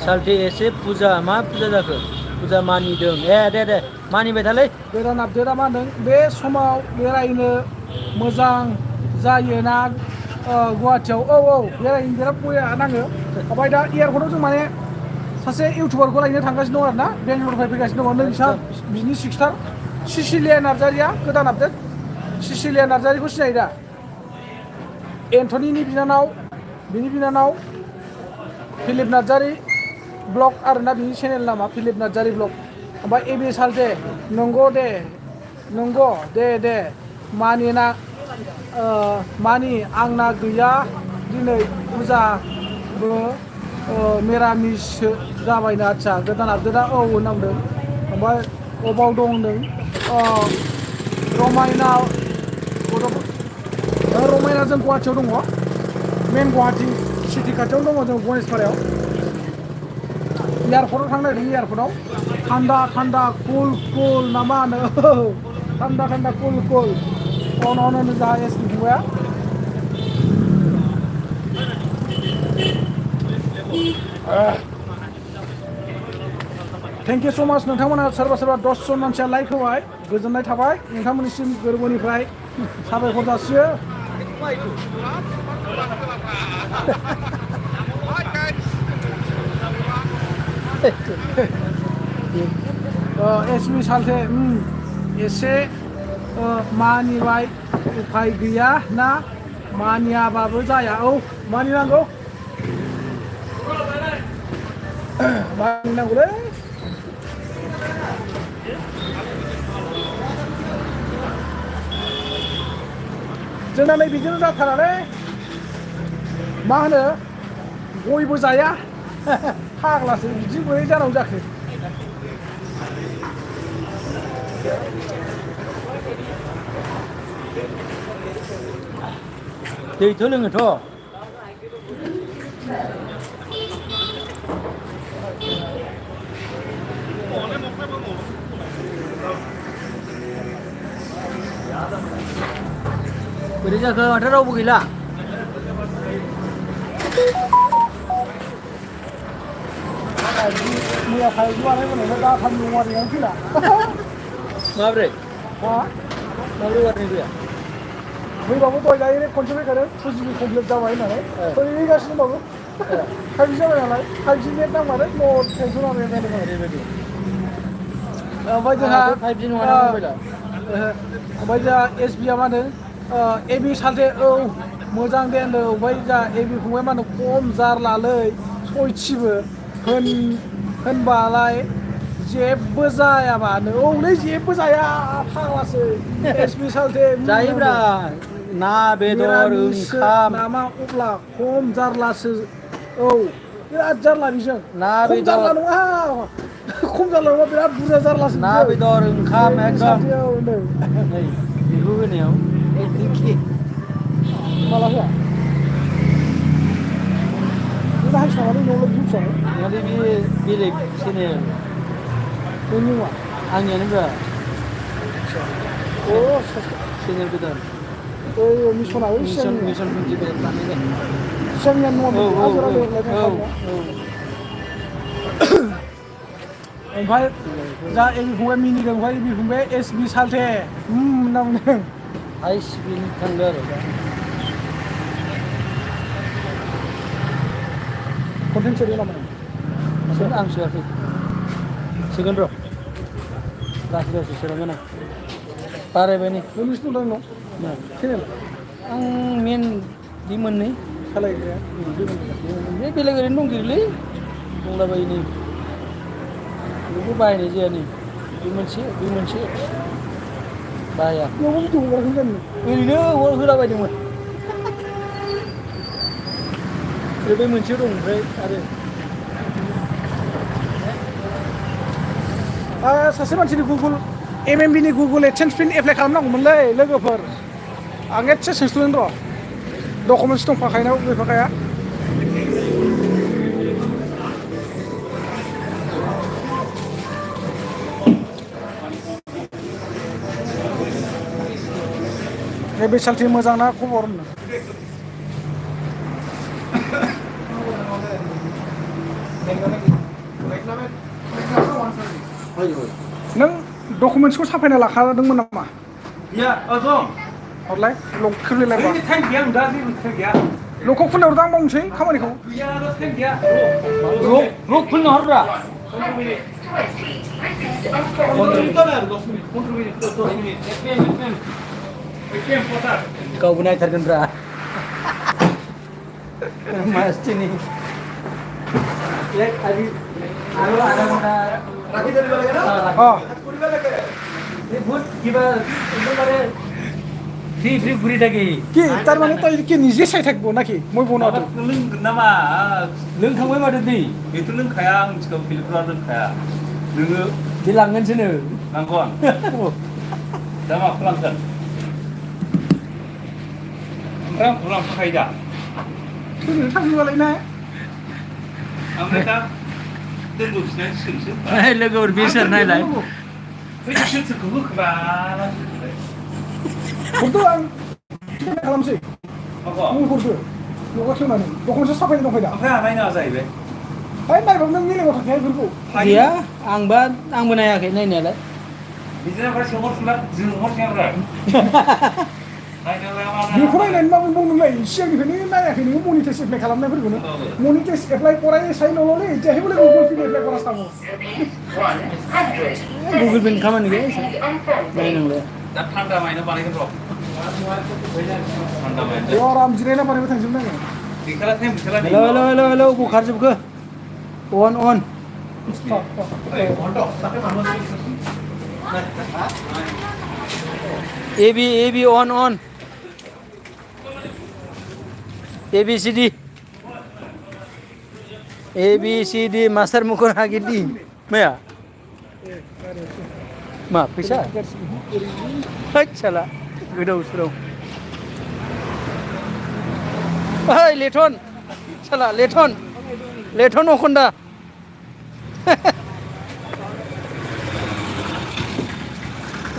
सालथे एसे फुजा मा फुजा जाखो फुजा मानिदों दे मानिबाय थालै गोदान आपडेटआ मा होनदों बे समाव बेरायनो मोजां जायोना गुवाहाटियाव औ बेरायनो बिराद बया नाङो ओमफ्राय दा एयारपर्टआव जों माने सासे इउटुबारखौ लायनो थांगासिनो दं आरो ना बेंगलरनिफ्राय फैगासिनो दङ नोंसा बिनि सिस्टार सिसिलिया नार्जारिया गोदान आपडेट सिसिलिया नार्जारिखौ सिनायो दा एन्टनिनि बिनि बिनानाव फिलिप नार्जारि ब्लग आरोना बिनि चेनेल नामा फिलिप नार्जारि ब्लग ओमफ्राय एबि सालथे नंगौ दे मानि आंना गैया दिनै फुजाबो मिरामिससो जाबायनो आदसा गोदान आपडेटआ औ होननांदों ओमफ्राय अबाव दं होनदों रमायना जों गुवाहाटियाव दङ मेन गुवाहाटि सिटि खाथियावनो दङ जों गनेशपारायाव एयारपर्टआव थांनो नागिरदों एयारपर्टआव थान्दा कुल नामा होनो थान्दा कुल अन जोंहा एसपि फंबाया थेंक इउ स' माच नोंथांमोना सोरबा 10 जन मानसिया लाइक होबाय गोजोननाय थाबाय नोंथांमोननिसिम गोरबोनिफ्राय साबायखर जासियो एसबि सालथे एसे मानिबाय उफाय गैया ना मानियाबाबो जाया औ मानिनांगौ मानिनांगौलै जोंना नै बिदिनो जाथारालै मा होनो गयबो जाया फाग्लासो बिदि बोरै जानांगौ जाखो दैथ' लोङोथ' बोरै जाखो माथो रावबो गैला मैया थाइजौ बानायबोनायनो दा थामजौ वारिंआनो फैला माब्रै मा माब्रै वारनिं फैया फैबाबो दहाय डाइरेक्ट खनसे फैखादों 2GB कमप्लिट जाबाय होननानै फैगासिनो दंबावो 5G जाबाय नालाय 5G नेट नांबाथाय न' टेनसन आरो ओरैबायदि ओमफ्राय जोंहा 5G नङा ना मबाइला ओमफ्राय जोंहा SB आ मा होनो AB सालथे औ मोजां दे होनदों ओमफ्राय जोंहा AB फंबाय मा होनो खम जारलालै सयथिबो होनबालाय जेबो जायाबानो औलै जेबो जाया फाग्लासो SB सालथे जायोब्रा ना बेदर मिरामिससो ओंखाम नामा अब्ला खम जारलासो औ बिराद जारला बिजों ना खम जारला बेदर नङा खम जारला नङा बिराद बुरजा जारलासो ना बिजों बेदर ओंखाम AB एकदम सालथेआव होनदों नै बेखौ होनायाव माला होआ नों हाइस नामा नों न'आवलाय बिदि फिसानो नङालै बे बेलेग चेनेल नोंनि नङा आंनियानो ब्रा अ चेनेल गोदान ओइ मिसना ओइ मिसन सिगांनिया मिसन फुजिबाय बानायनाय सिगांनिया नङा औ औ आजोरा औ लेहरलायनाय औ खालामनाया औ ओमफ्राय जा एबि फंबाय मिनिदों ओमफ्राय एबि फंबाय SB सालथे होनना बुंदों हाइ स्पिड थांदो आरो दा कन्टेन्ट सेरिं नामा सोर आं सोआखै सोगोन र' लासै लासै सोलांगोन आं बारायबाय नै मोनबेसे दं नोंनाव मा चेनेल आं मेन बे मोननै सालायग्राया बे बेलेग ओरैनो दंदेरोलै दंलाबायो नै बेखौ बाहायनाय जाया नै बे मोनसे बाहाया बेयावबो भिडिअ हगाराखै जानो ओरैनो होलाबायदोंमोन बे मोनसे दं ओमफ्राय आरो सासे मानसिनि गुगोल MMB नि गुगोल एडसेन्स पिन एप्लाइ खालामनांगौमोनलै लोगोफोर आं एसे सोंस्लुदों र' डकुमेन्टस दंफाखायोना गैफाखाया बे सालथि मोजां ना खबर होनदों नों डकुमेन्टसखौ साफायना लाखादोंमोन नामा गैया दं हरलाय लक खुलिलायबा टाइम गैया आं दा जेबो टाइम गैया लकखौ खुलिहरदों आं मावनोसै खामानिखौ गैया टाइम गैया रक खुलिनो हरब्रा गावबो नायथारगोनब्रा मासथिनि एक आदि आरो आधा घन्टा ये बहुत किबा एकदमबारे फ्री फ्री घुरी थाকি কি তার মানে তাই কি নিজে চাই থাকবো নাকি মই বনাতো लोंगोन नामा लोंखांबाय माथो दै बेथ' लोंखाया आं मिथिगौ फिल्मफोरा लोंखाया नोङो बे लांगोनसोनो नांगोन दा मा खालामगोन ओमफ्राय आंखौ लांफाखायो दा ओरैनो थाङोबालाय ना ओमफ्राय दा दोनबोफिननानै सोंसो लोगोफोर बे सोर नायलाय सोरखौ होखोबा हरदो आं खालामसै नों हरदो न'आव खेवनानै दखानसो साफायनो दंखायो दा ओमफ्राय आं नायनाङा जाहैबाय है नायबाबो नों मिलायबाव थाखाया बेफोरखौ गैया आंबो नायाखै नायनायालाय बिदिनो ओमफ्राय सोंहरफिनला जोंहरसै ओमफ्राय बेखौ नायनानै मा बुंबाव नोंलाय सिगांनिफ्रायनो नायाखै नोङो मनिटाइज एप्लाइ खालामनायफोरखौनो मनिटाइज एप्लाइ कराय साइ नल'लै जेहायबो गुगल पे एप्लाइ करा सामो गुगल पेनि खामानि गैया नायनांलाया दा थान्दा माइना बानायगोन र' थान्दा माइना बेयाव आराम जिरायना बानायबाय थांजोबनांगोन गैखाला टाइम गैखाला हेल' बुखारजोबखो अन एबि अन ABCD मास्टार मुखर हागिरदि माया मा फैसा हैद साला गोदाव सोराव ओइ लेथन साला लेथन अखन्दा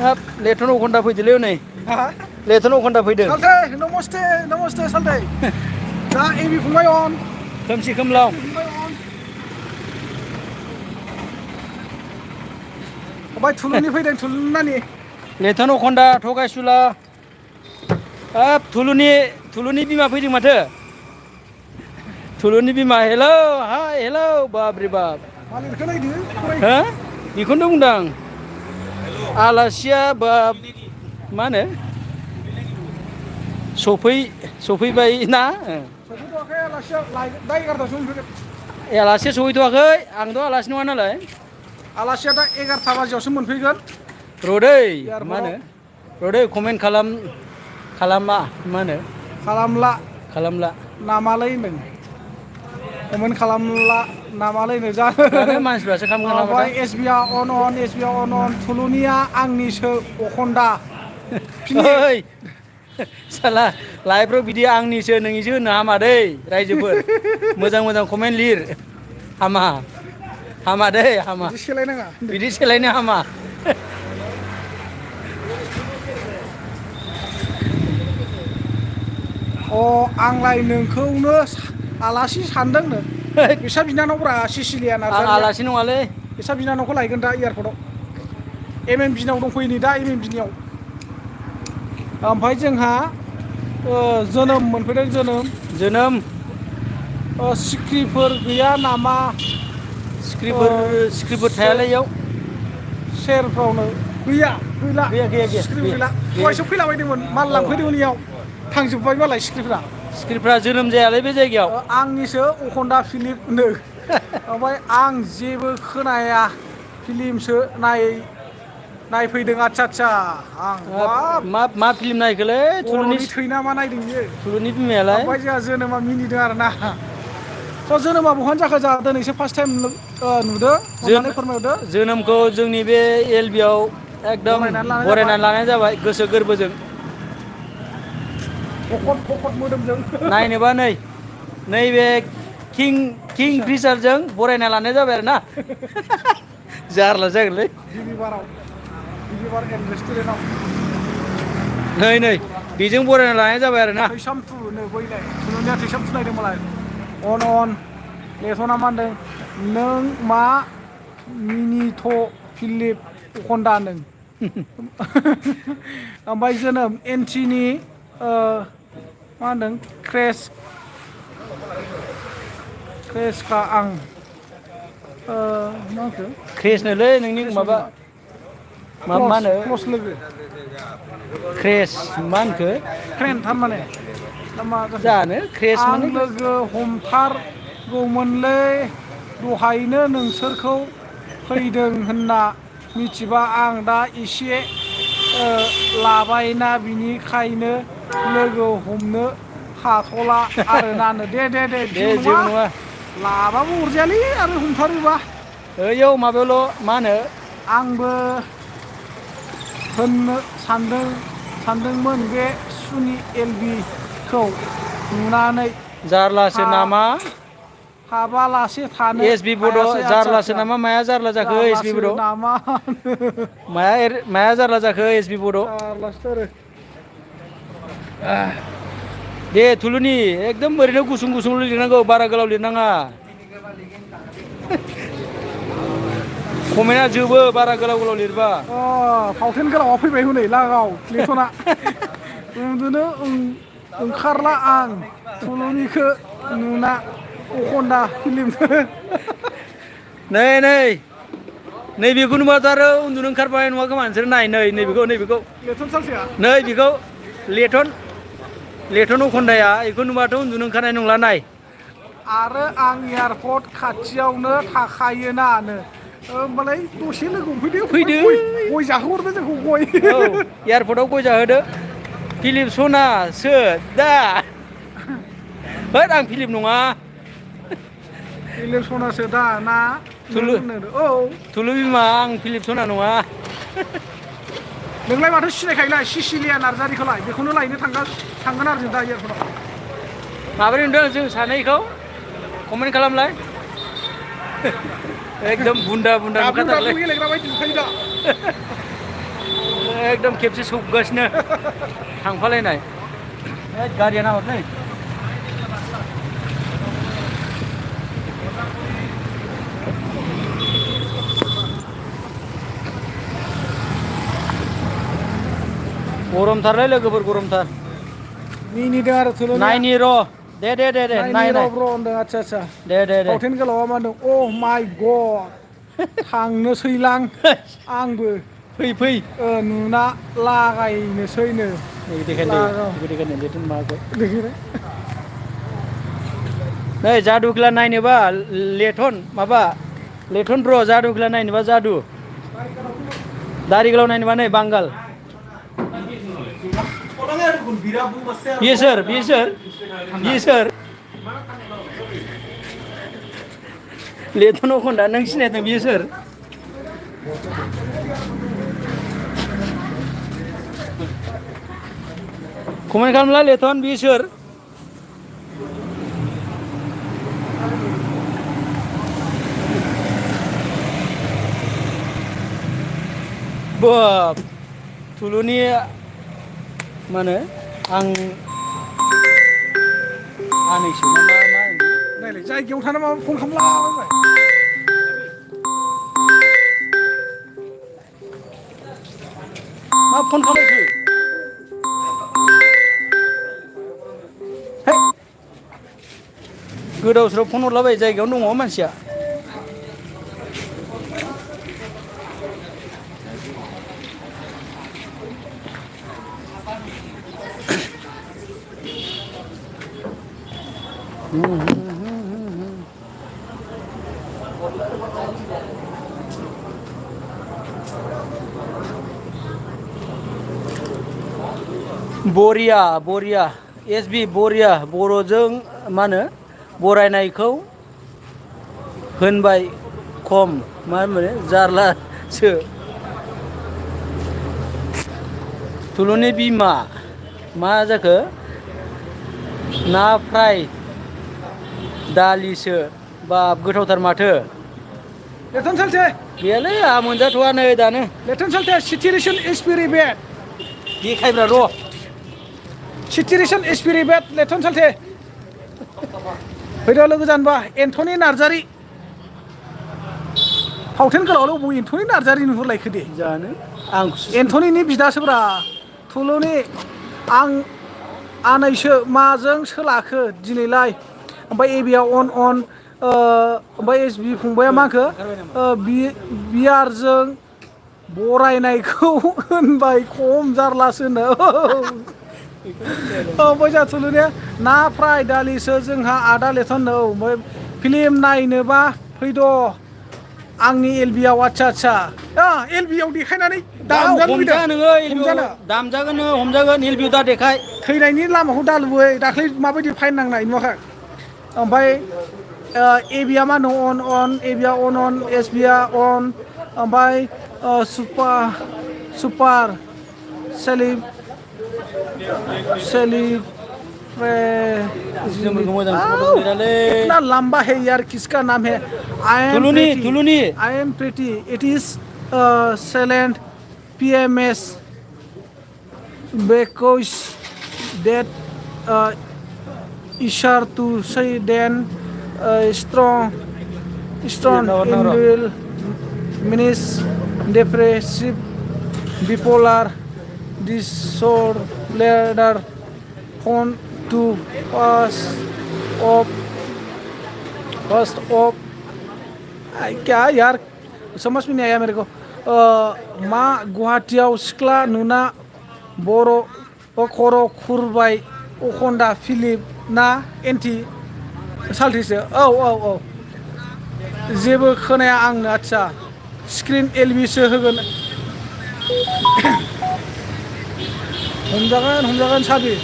हाब लेथन अखन्दा फैदोलै नै लेथन अखन्दा फैदों सालथे नमस्ते सालथे दा एबि फंबाय अन खोमसि खोमलाव ओमफ्राय थुलुंनि फैदों थुलुंनानि लेथन अखन्दा थगायसुला हाब थुलुनि बिमा फैदों माथो थुलुनि बिमा हेलौ हाय हेलौ बाब रे बाब मालिकखौ नायदो फराय हो बेखौनो बुंदां आलासिया बाब मा होनो सफैबाय ना सफैथ'वाखै आलासिया दा 11थासोआव मोनफैगोन आलासिया सफैथ'वाखै आंथ' आलासि नङा नालाय आलासिया दा 11था बाजियावसो मोनफैगोन रदै मा एयारपर्टआव होनो रदै कमेन्ट खालामा मा होनो खालामला नामालै होनदों कमेन्ट खालामला नामालै होनदों जानो मानसिफ्रासो खालामगोन नामाथाय ओमफ्राय एसबिआ अन थुलुनिया आंनिसो अखन्दा फिलिप ओइ साला लाइफफ्राव बिदि आंनिसो नोंनिसो होनो हामा दै रायजोफोर मोजां कमेन्ट लिर हामा दै हामा बिदि सेलायनाङा बिदि सेलायनो हामा आंलाय नोंखौनो आलासि सानदोंनो बिसा बिनानावफ्रा सिसिलिया आं नार्जारिया आलासि नङालै बिसा बिनानावखौ लायगोन दा एयारपर्टआव MMBनाव दंफैयो नै दा MMBनियाव ओमफ्राय जोंहा जोनोम मोनफैदों जोनोम सिख्रिफोर गैया नामा सिख्रिफोर थायालै इयाव सेरफ्रावनो गैला सिख्रिबो गैला दहायसो फैलाबायदोंमोन माल लांफैदोंमोन इयाव थांजोब्बाय मालाय सिख्रिफ्रा जोनोम जायालै बे जायगायाव आंनिसो अखन्दा फिलिपनो ओमफ्राय आं जेबो खोनाया फिलिमसो नायफैदों आदसा आं मा फिल्म नायखोलै बर'नि थै ना मा नायदों बियो थुलुनि बिमायालाय ओमफ्राय जोंहा जोनोमा मिनिदों आरो ना जोनोमा बहानि जाखो जोंहा दिनैसो फार्स्ट टाइम नुदो अननानै फोरमायहरदो जोनोमखौ जोंनि बे LBआव एकदम बरायनानै लानाय जाबाय गोसो गोरबोजों फखद मोदोमजों नायनोबा नैबे किं फिसारजों बरायना लानाय जाबाय आरो ना जारला जागोनलै बिबिबार एन्ड रेस्टुरेन्टआव नै बेजों बरायना लानाय जाबाय आरो ना थैसाम थुनो बैलाय थुलुनिया थैसाम थुनायदों मालाय अन लेथना मा होनदों नों मा मिनिथ' फिलिप अखन्दा नों ओमफ्राय जोनोम एन्टिनि मा होनदों क्रेसखा आं मा होनखो क्रेसनोलै नोंनि माबा मा होनो क्लस लोगो क्रेस मा होनखो फ्रेन्ड थारमाने जानो क्रेस आं माने लोगो हमथारगौमोनलै दहायनो नोंसोरखौ फैदों होनना मिथिबा आं दा एसे लाबायना बिनिखायनो लोगो हमनो हाथ'ला आरो नानो दे जेबो नङा लाबाबो अरजायालै आरो हमथारोबा ओइयाव माबायावल' मा होनो आंबो होननो सानदोंमोन बे सुनि LBखौ नुनानै जारलासो नामा हाबालासे थानो SB बड' जारलासो नामा माया जारला जाखो SB बड' नामा माया जारला जाखो SB बड' दे थुलुनि एकदम ओरैनो गुसुं लिरनांगौ बारा गोलाव लिरनाङा कमेन्टआ जोबो बारा गोलाव लिरबा फावथेन गोलावा फैबाय हनै लागाव लेथना उन्दुनो ओंखारला आं थुलुनिखौ नुना अखन्दा फिलिम नै बेखौ नुबाथ' आरो उन्दुनो ओंखारबाय नङा खोमा नोंसोर नैबेखौ लेथन सालसेया बेखौ लेथन अखन्दाया बेखौ नुबाथ' उन्दुनो ओंखारनाय नंला नाय आरो आं एयारपर्ट खाथियावनो थाखायोनानो होमबालाय दसे लोगो फैदो गय जाहोहरदो जोंखौ गय एयारपर्टआव गय जाहोदो फिलिप सनासो दा होद आं फिलिप नङा फिलिप सनासो दा ना थुलु बिमा आं फिलिप सना नङा नोंलाय माथो सिनायखायोलाय सिसिलिया नार्जारिखौलाय बेखौनो लायनो थांगोन आरो जों दा एयारपर्टआव माबोरै नुदों जों सानैखौ कमेन्ट खालामलाय एकदम बुन्दा नुखाथारलै गेलेग्रा बायदि नुखायो दा एकदम खेबसे सौगासिनो थांफालायनाय गारिया नाहरनै गरमथारलै लोगोफोर गरमथार मिनिदों आरो थुलुनिया नायनि र' दे नाय नायनि नाय र' ब्र होनदों आदसा आदसा दे फावथेन गोलावा मा होनदों अ माइ गड थांनोसैलां आंबो फै नुना लागायनोसैनो देखायनो लेथन माखौ नै जादुखौला नायनोबा लेथन ब्र जादुखौला नायनोबा जादु दारि गोलाव नायनोबा नै बांगाल बियो सोर लेथन अखन्दा नों सिनायदों बियो सोर कमेन्ट खालामला लेथन बियो सोर बाब थुलुनि मा होनो आनैसो नायलाय जायगायाव थाना माबा फन खालामलाबाय मा फन खालामखो गोदाव सोराव फन हरलाबाय जायगायावनो दङ मानसिया बरिया एसबि बरिया बर'जों मा होनो बरायनायखौ होनबाय खम मा होनो जारलासो थुलुनि बिमा मा जाखो ना फ्राय दालिसो बाब गोथावथार माथो लेथन सालथे गैयालै आहा मोनजाथ'वा नै दानो लेथन सालथे सिचुएसन एसपिरि बेट देखायब्रा र' सिचुएसन एसपिरि बेट लेथन सालथे फैद' लोगो जानोबा एन्थनि नार्जारि फावथेन गोलावल' बबाव एन्थनि नार्जारि नुहुरलायखो दे जानो आं एन्थनिनि बिदासोब्रा थुलुनि आं आनैसो माजों सोलाखो दिनैलाय ओमफ्राय एबिया अन ओमफ्राय एसबि फंबाया मा होनखो बियारजों बरायनायखौ होनबाय खम जारलासो होनो ओमफ्राय जा थुलुनिया ना फ्राय दालिसो जोंहा आदा लेथन ओमफ्राय फिल्म नायनोबा फैद' आंनि एलबिआव आदसा एलबिआव देखायनानै दामजागोन एलबिआव दा देखाय थैनायनि लामाखौ दा लुबै दाख्लै माबायदि फाइन नांनाय नुवाखै ओमफ्राय एबिया मा होनो अन एबिया अन एसबिया अन ओमफ्राय सुपार इतना लंबा है यार किसका नाम है I am Preeti it is silent PMS because that easier to say than strong individual means depressive bipolar disorder found to first of क्या यार समझ में नहीं आया मेरे को मा गुवाहाटीयाव सिख्ला नुना बर' खर' खुरबाय अखन्दा फिलिप ना एन्टि साल्थिसो औ जेबो खोनाया आंनो आदसा स्क्रिन एलबिसो होगोन हमजागोन साबि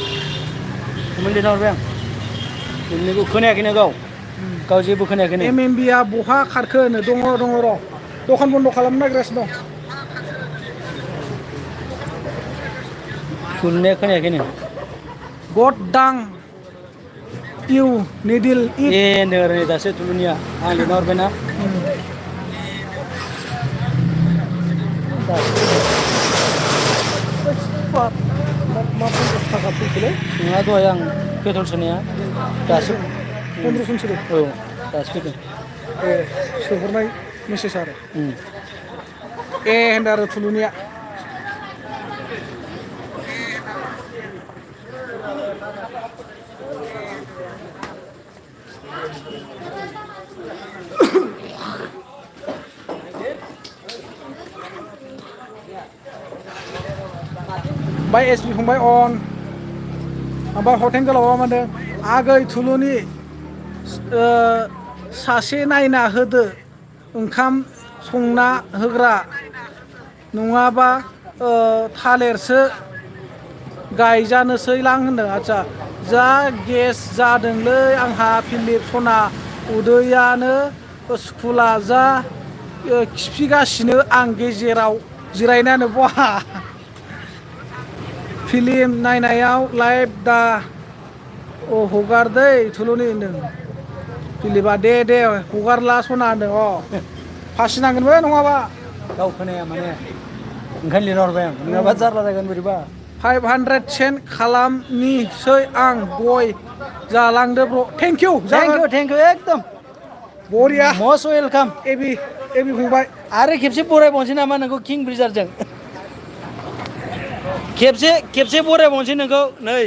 लिरहरबाय आं खोनायाखैनो गाव जेबो खोनायाखैनो MMBआ बहा खारखो होनो दङ र' दखान बन्द खालामनो नागिरगासिनो दं थुलुनिया खोनायाखैनो गड दां इउ निडिल ए नै दासो थुलुनिया आं लिरना हरबायना मा 50 थाखा फैखोलै नङा दहाय आं पेट्रल सोनाया दासो 1500 सोदों औ दासो फैदों सोहरनाय मेसेज आरो होनदों आरो थुलुनिया ओमफ्राय एसपि फंबाय अन ओमफ्राय हटेल गोलावा मानदों आगै थुलुनि सासे नायना होदो ओंखाम संना होग्रा नङाबा थालिरसो गायजानोसै लां होनदों आदसा जा गेस जादोंलै आंहा फिलिप सना उदैयानो स्कुला जा खिफिगासिनो आं गेजेराव जिरायनानै बहा फिल्म नायनायाव लाइभ दा हगारदै थुलुनि होनदों फिलिपा दे हगारला सना होनदों फासि नांगोनबो नङाबा गाव खोनाया माने ओंखायनो लिरहरबाय आं नङाबा जारला जागोन बोरैबा 500 सेन्ट खालामनिसै आं गय जालांदो ब्र थेंक इउ एकदम बरिया मस्ट वेलकाम एबि फंबाय आरो खेबसे बरायबावनोसै नामा नोंखौ किं ब्रिजारजों खेबसे बरायबावनोसै नोंखौ नै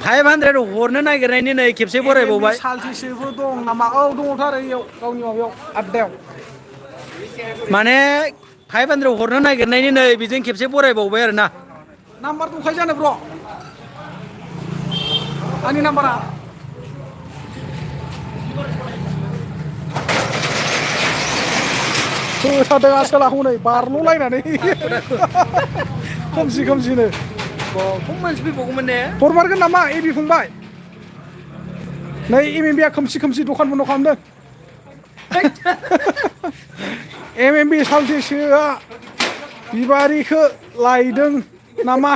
500 हरनो नागिरनायनि नै खेबसे बरायबावबाय सालथिसेबो दं नामा दङथ' आरो इयाव गावनि माबायाव आबदायाव माने 500 हरनो नागिरनायनि नै बेजों खेबसे बरायबावबाय आरो ना नाम्बार दंखायो जानो ब्र आंनि नाम्बारा होथारदों आसोला हनै बारल'लायनानै खोमसिनो खम मानसि फैबावगौमोन ने हरमारगोन नामा एबि फंबाय नै एमएमबिया खोमसि दखान बन्द' खालामदों एमएमबि सालथेसोआ बिबारिखौ लायदों नामा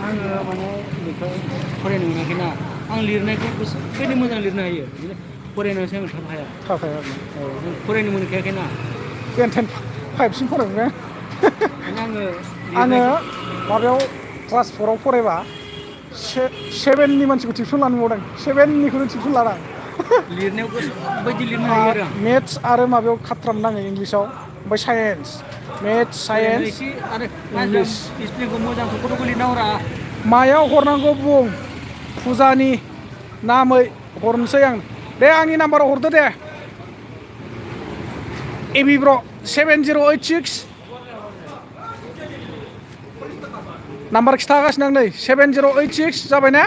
आङो माने बेखौ फरायनो मोनाखैना आं लिरनायखौ गोसोबायदि मोजां लिरनो हायो फरायनायावसो आं थाब हाया फरायनो मोनखायाखैना 5सिम फरायबाय आङो माबायाव क्लास 4आव फरायबा 7नि मानसिखौ टिउसन लानो मोनदों 7निखौनो टिउसन लादां लिरनायाव गोसोबायदि लिरनो हायो आरो मेथ्स आरो माबायाव खाट्राम नाङो इंलिसाव ओमफ्राय साइन्स मेथ्स साइन्स इंलिस डिसप्लेखौ मोजां फट'खौ लिरना हरा मायाव हरनांगौ बुं फुजानि नामै हरनोसै आं दे आंनि नाम्बाराव हरदो दे एबि ब्र 7086 नाम्बार खिथागासिनो आं नै 7086 जाबाय ना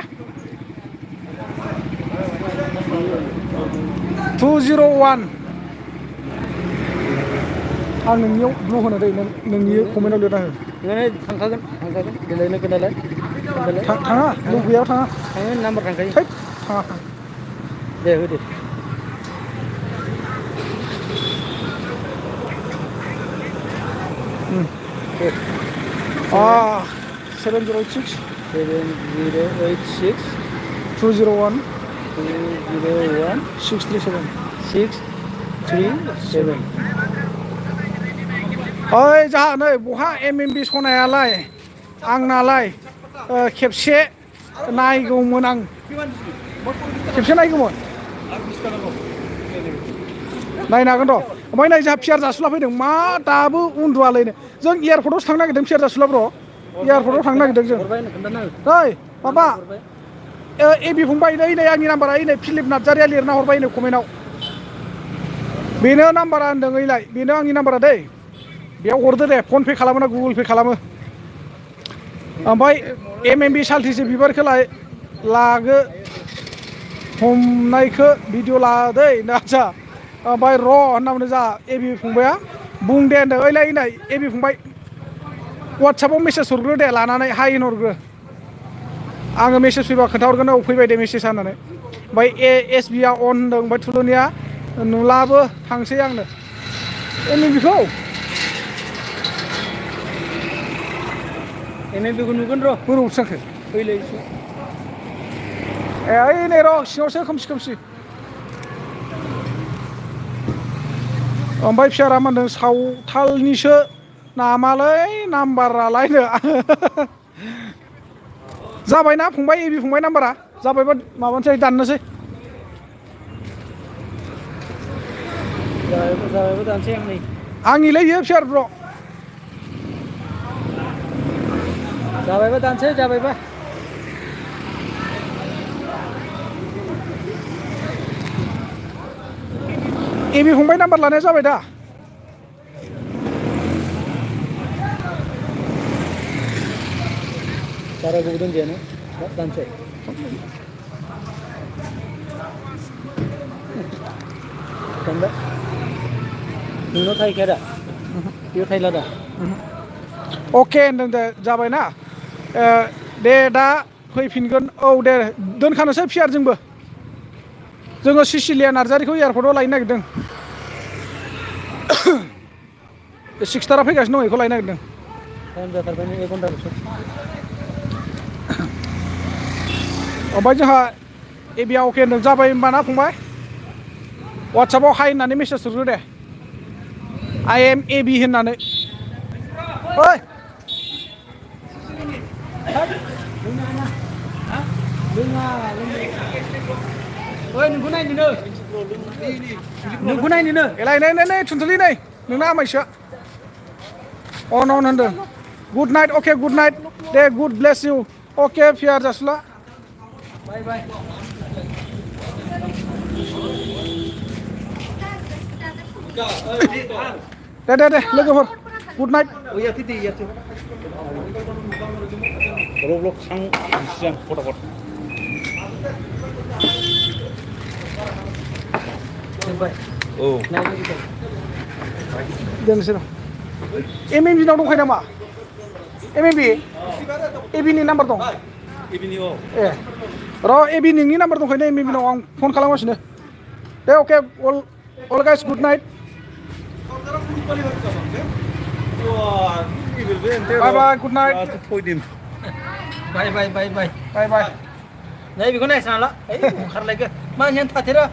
201 आं नोंनियाव ब्लु होनो दै नोंनि कमेन्टआव लिरना हो थांखागोन देलायनो खोन्थालाय थाङा ब्लु गैयाव थाङा थाङो नाम्बार थांखायो थाङा दे होदो 786 201 637 ओइ जाहा नै बहा एमएमबि सनायालाय आंनालाय खेबसे नायगौमोन आं खेबसे नायगौमोन नायनो हागोन र' ओमफ्राय नै जोंहा पियार जासुला फैदों मा दाबो उन्दुआलायनो जों एयारपर्टआवसो थांनो नागिरदों पियार जासुला ब्र' एयारपर्टआव थांनो नागिरदों जों नै माबा एबि फंबाय नै आंनि नाम्बारा नै फिलिप नार्जारिया लिरना हरबाय नै कमेन्टआव बेनो नाम्बारा होनदों ओइलाय बेनो आंनि नाम्बारा दै बेयाव हरदो दे फन पे खालामो ना गुगोल पे खालामो ओमफ्राय एमएमबि सालथिसे बिबारखौलाय लागो हमनायखौ भिडिअ लादै आदसा ओमफ्राय र' होनना बुंदों जा एबि फंबाया बुं दे होनदों ओइलाय नै एबि फंबाय वाट्सएपआव मेसेज हरग्रो दे लानानै हाय होनहरग्रो आङो मेसेज फैबा खोन्थाहरगोन फैबाय दे मेसेज होननानै ओमफ्राय एसबिआ अन होनदों ओमफ्राय थुलुनिया नुलाबो थांसै आंनो एमएमबिखौ एमएमबिखौ नुगोन र' बोरै उथिनांखो फैलाय ओइ नै र' सिङावसो खोमसि ओमफ्राय फिसारा मा होनदों सावथालनिसो नामालै नाम्बारालायनो जाबायना फंबाय एबि फंबाय नाम्बारा जाबायबा माबानोसै दाननोसै जाबायबो दानसै आं नै आंनिलै इयो फियार ब्र' जाबायबा दानसै जाबायबा एबि फंबाय नाम्बार लानाया जाबाय दा बारा गोबाव दोनजायानो दानसै दानबाय नोंनाव थाहैखाया दा बेयाव थाहैला दा अके होनदों दे जाबायना दे दा फैफिनगोन औ दे दोनखानोसै फियार जोङो सिसिलिया नार्जारिखौ एयारपर्टआव लायनो नागिरदों सिक्सटारा फैगासिनो दं बेखौ लायनो नागिरदों टाइम जाथारबाय नै 1 घन्टाल'सो ओमफ्राय जोंहा एबिया अके होनदों जाबाय होनबा ना फंबाय वाट्सएपआव हाय होननानै मेसेज हरदो दे आइ एम एबि होननानै ओइ ओइ नोंखौ नायनोनो नोंखौ नायनोनो एलाय नै थुनथुलि नै नोंना आमाइसोआ अन होनदों good night okay good night दे गुड ब्लेस इउ अके फियार जासुला बाय बाय दे लोगोफोर गुड नाइट ब्लक थां सिगां फटाफट दोनबाय औ दोननोसै र' एमएमबि नाव दंखायो नामा एमएमबि एबिनि नाम्बार दं इभिनिंआव ए र' एबि नोंनि नाम्बार दंखायो ना एमएमबि नाव आं फन खालामगासिनो दे अके अल गाइस गुड नाइट बाय बाय गुड नाइट बाय बाय नै बेखौ नायसानाला ओंखारलायगो मा होनो थाथेरा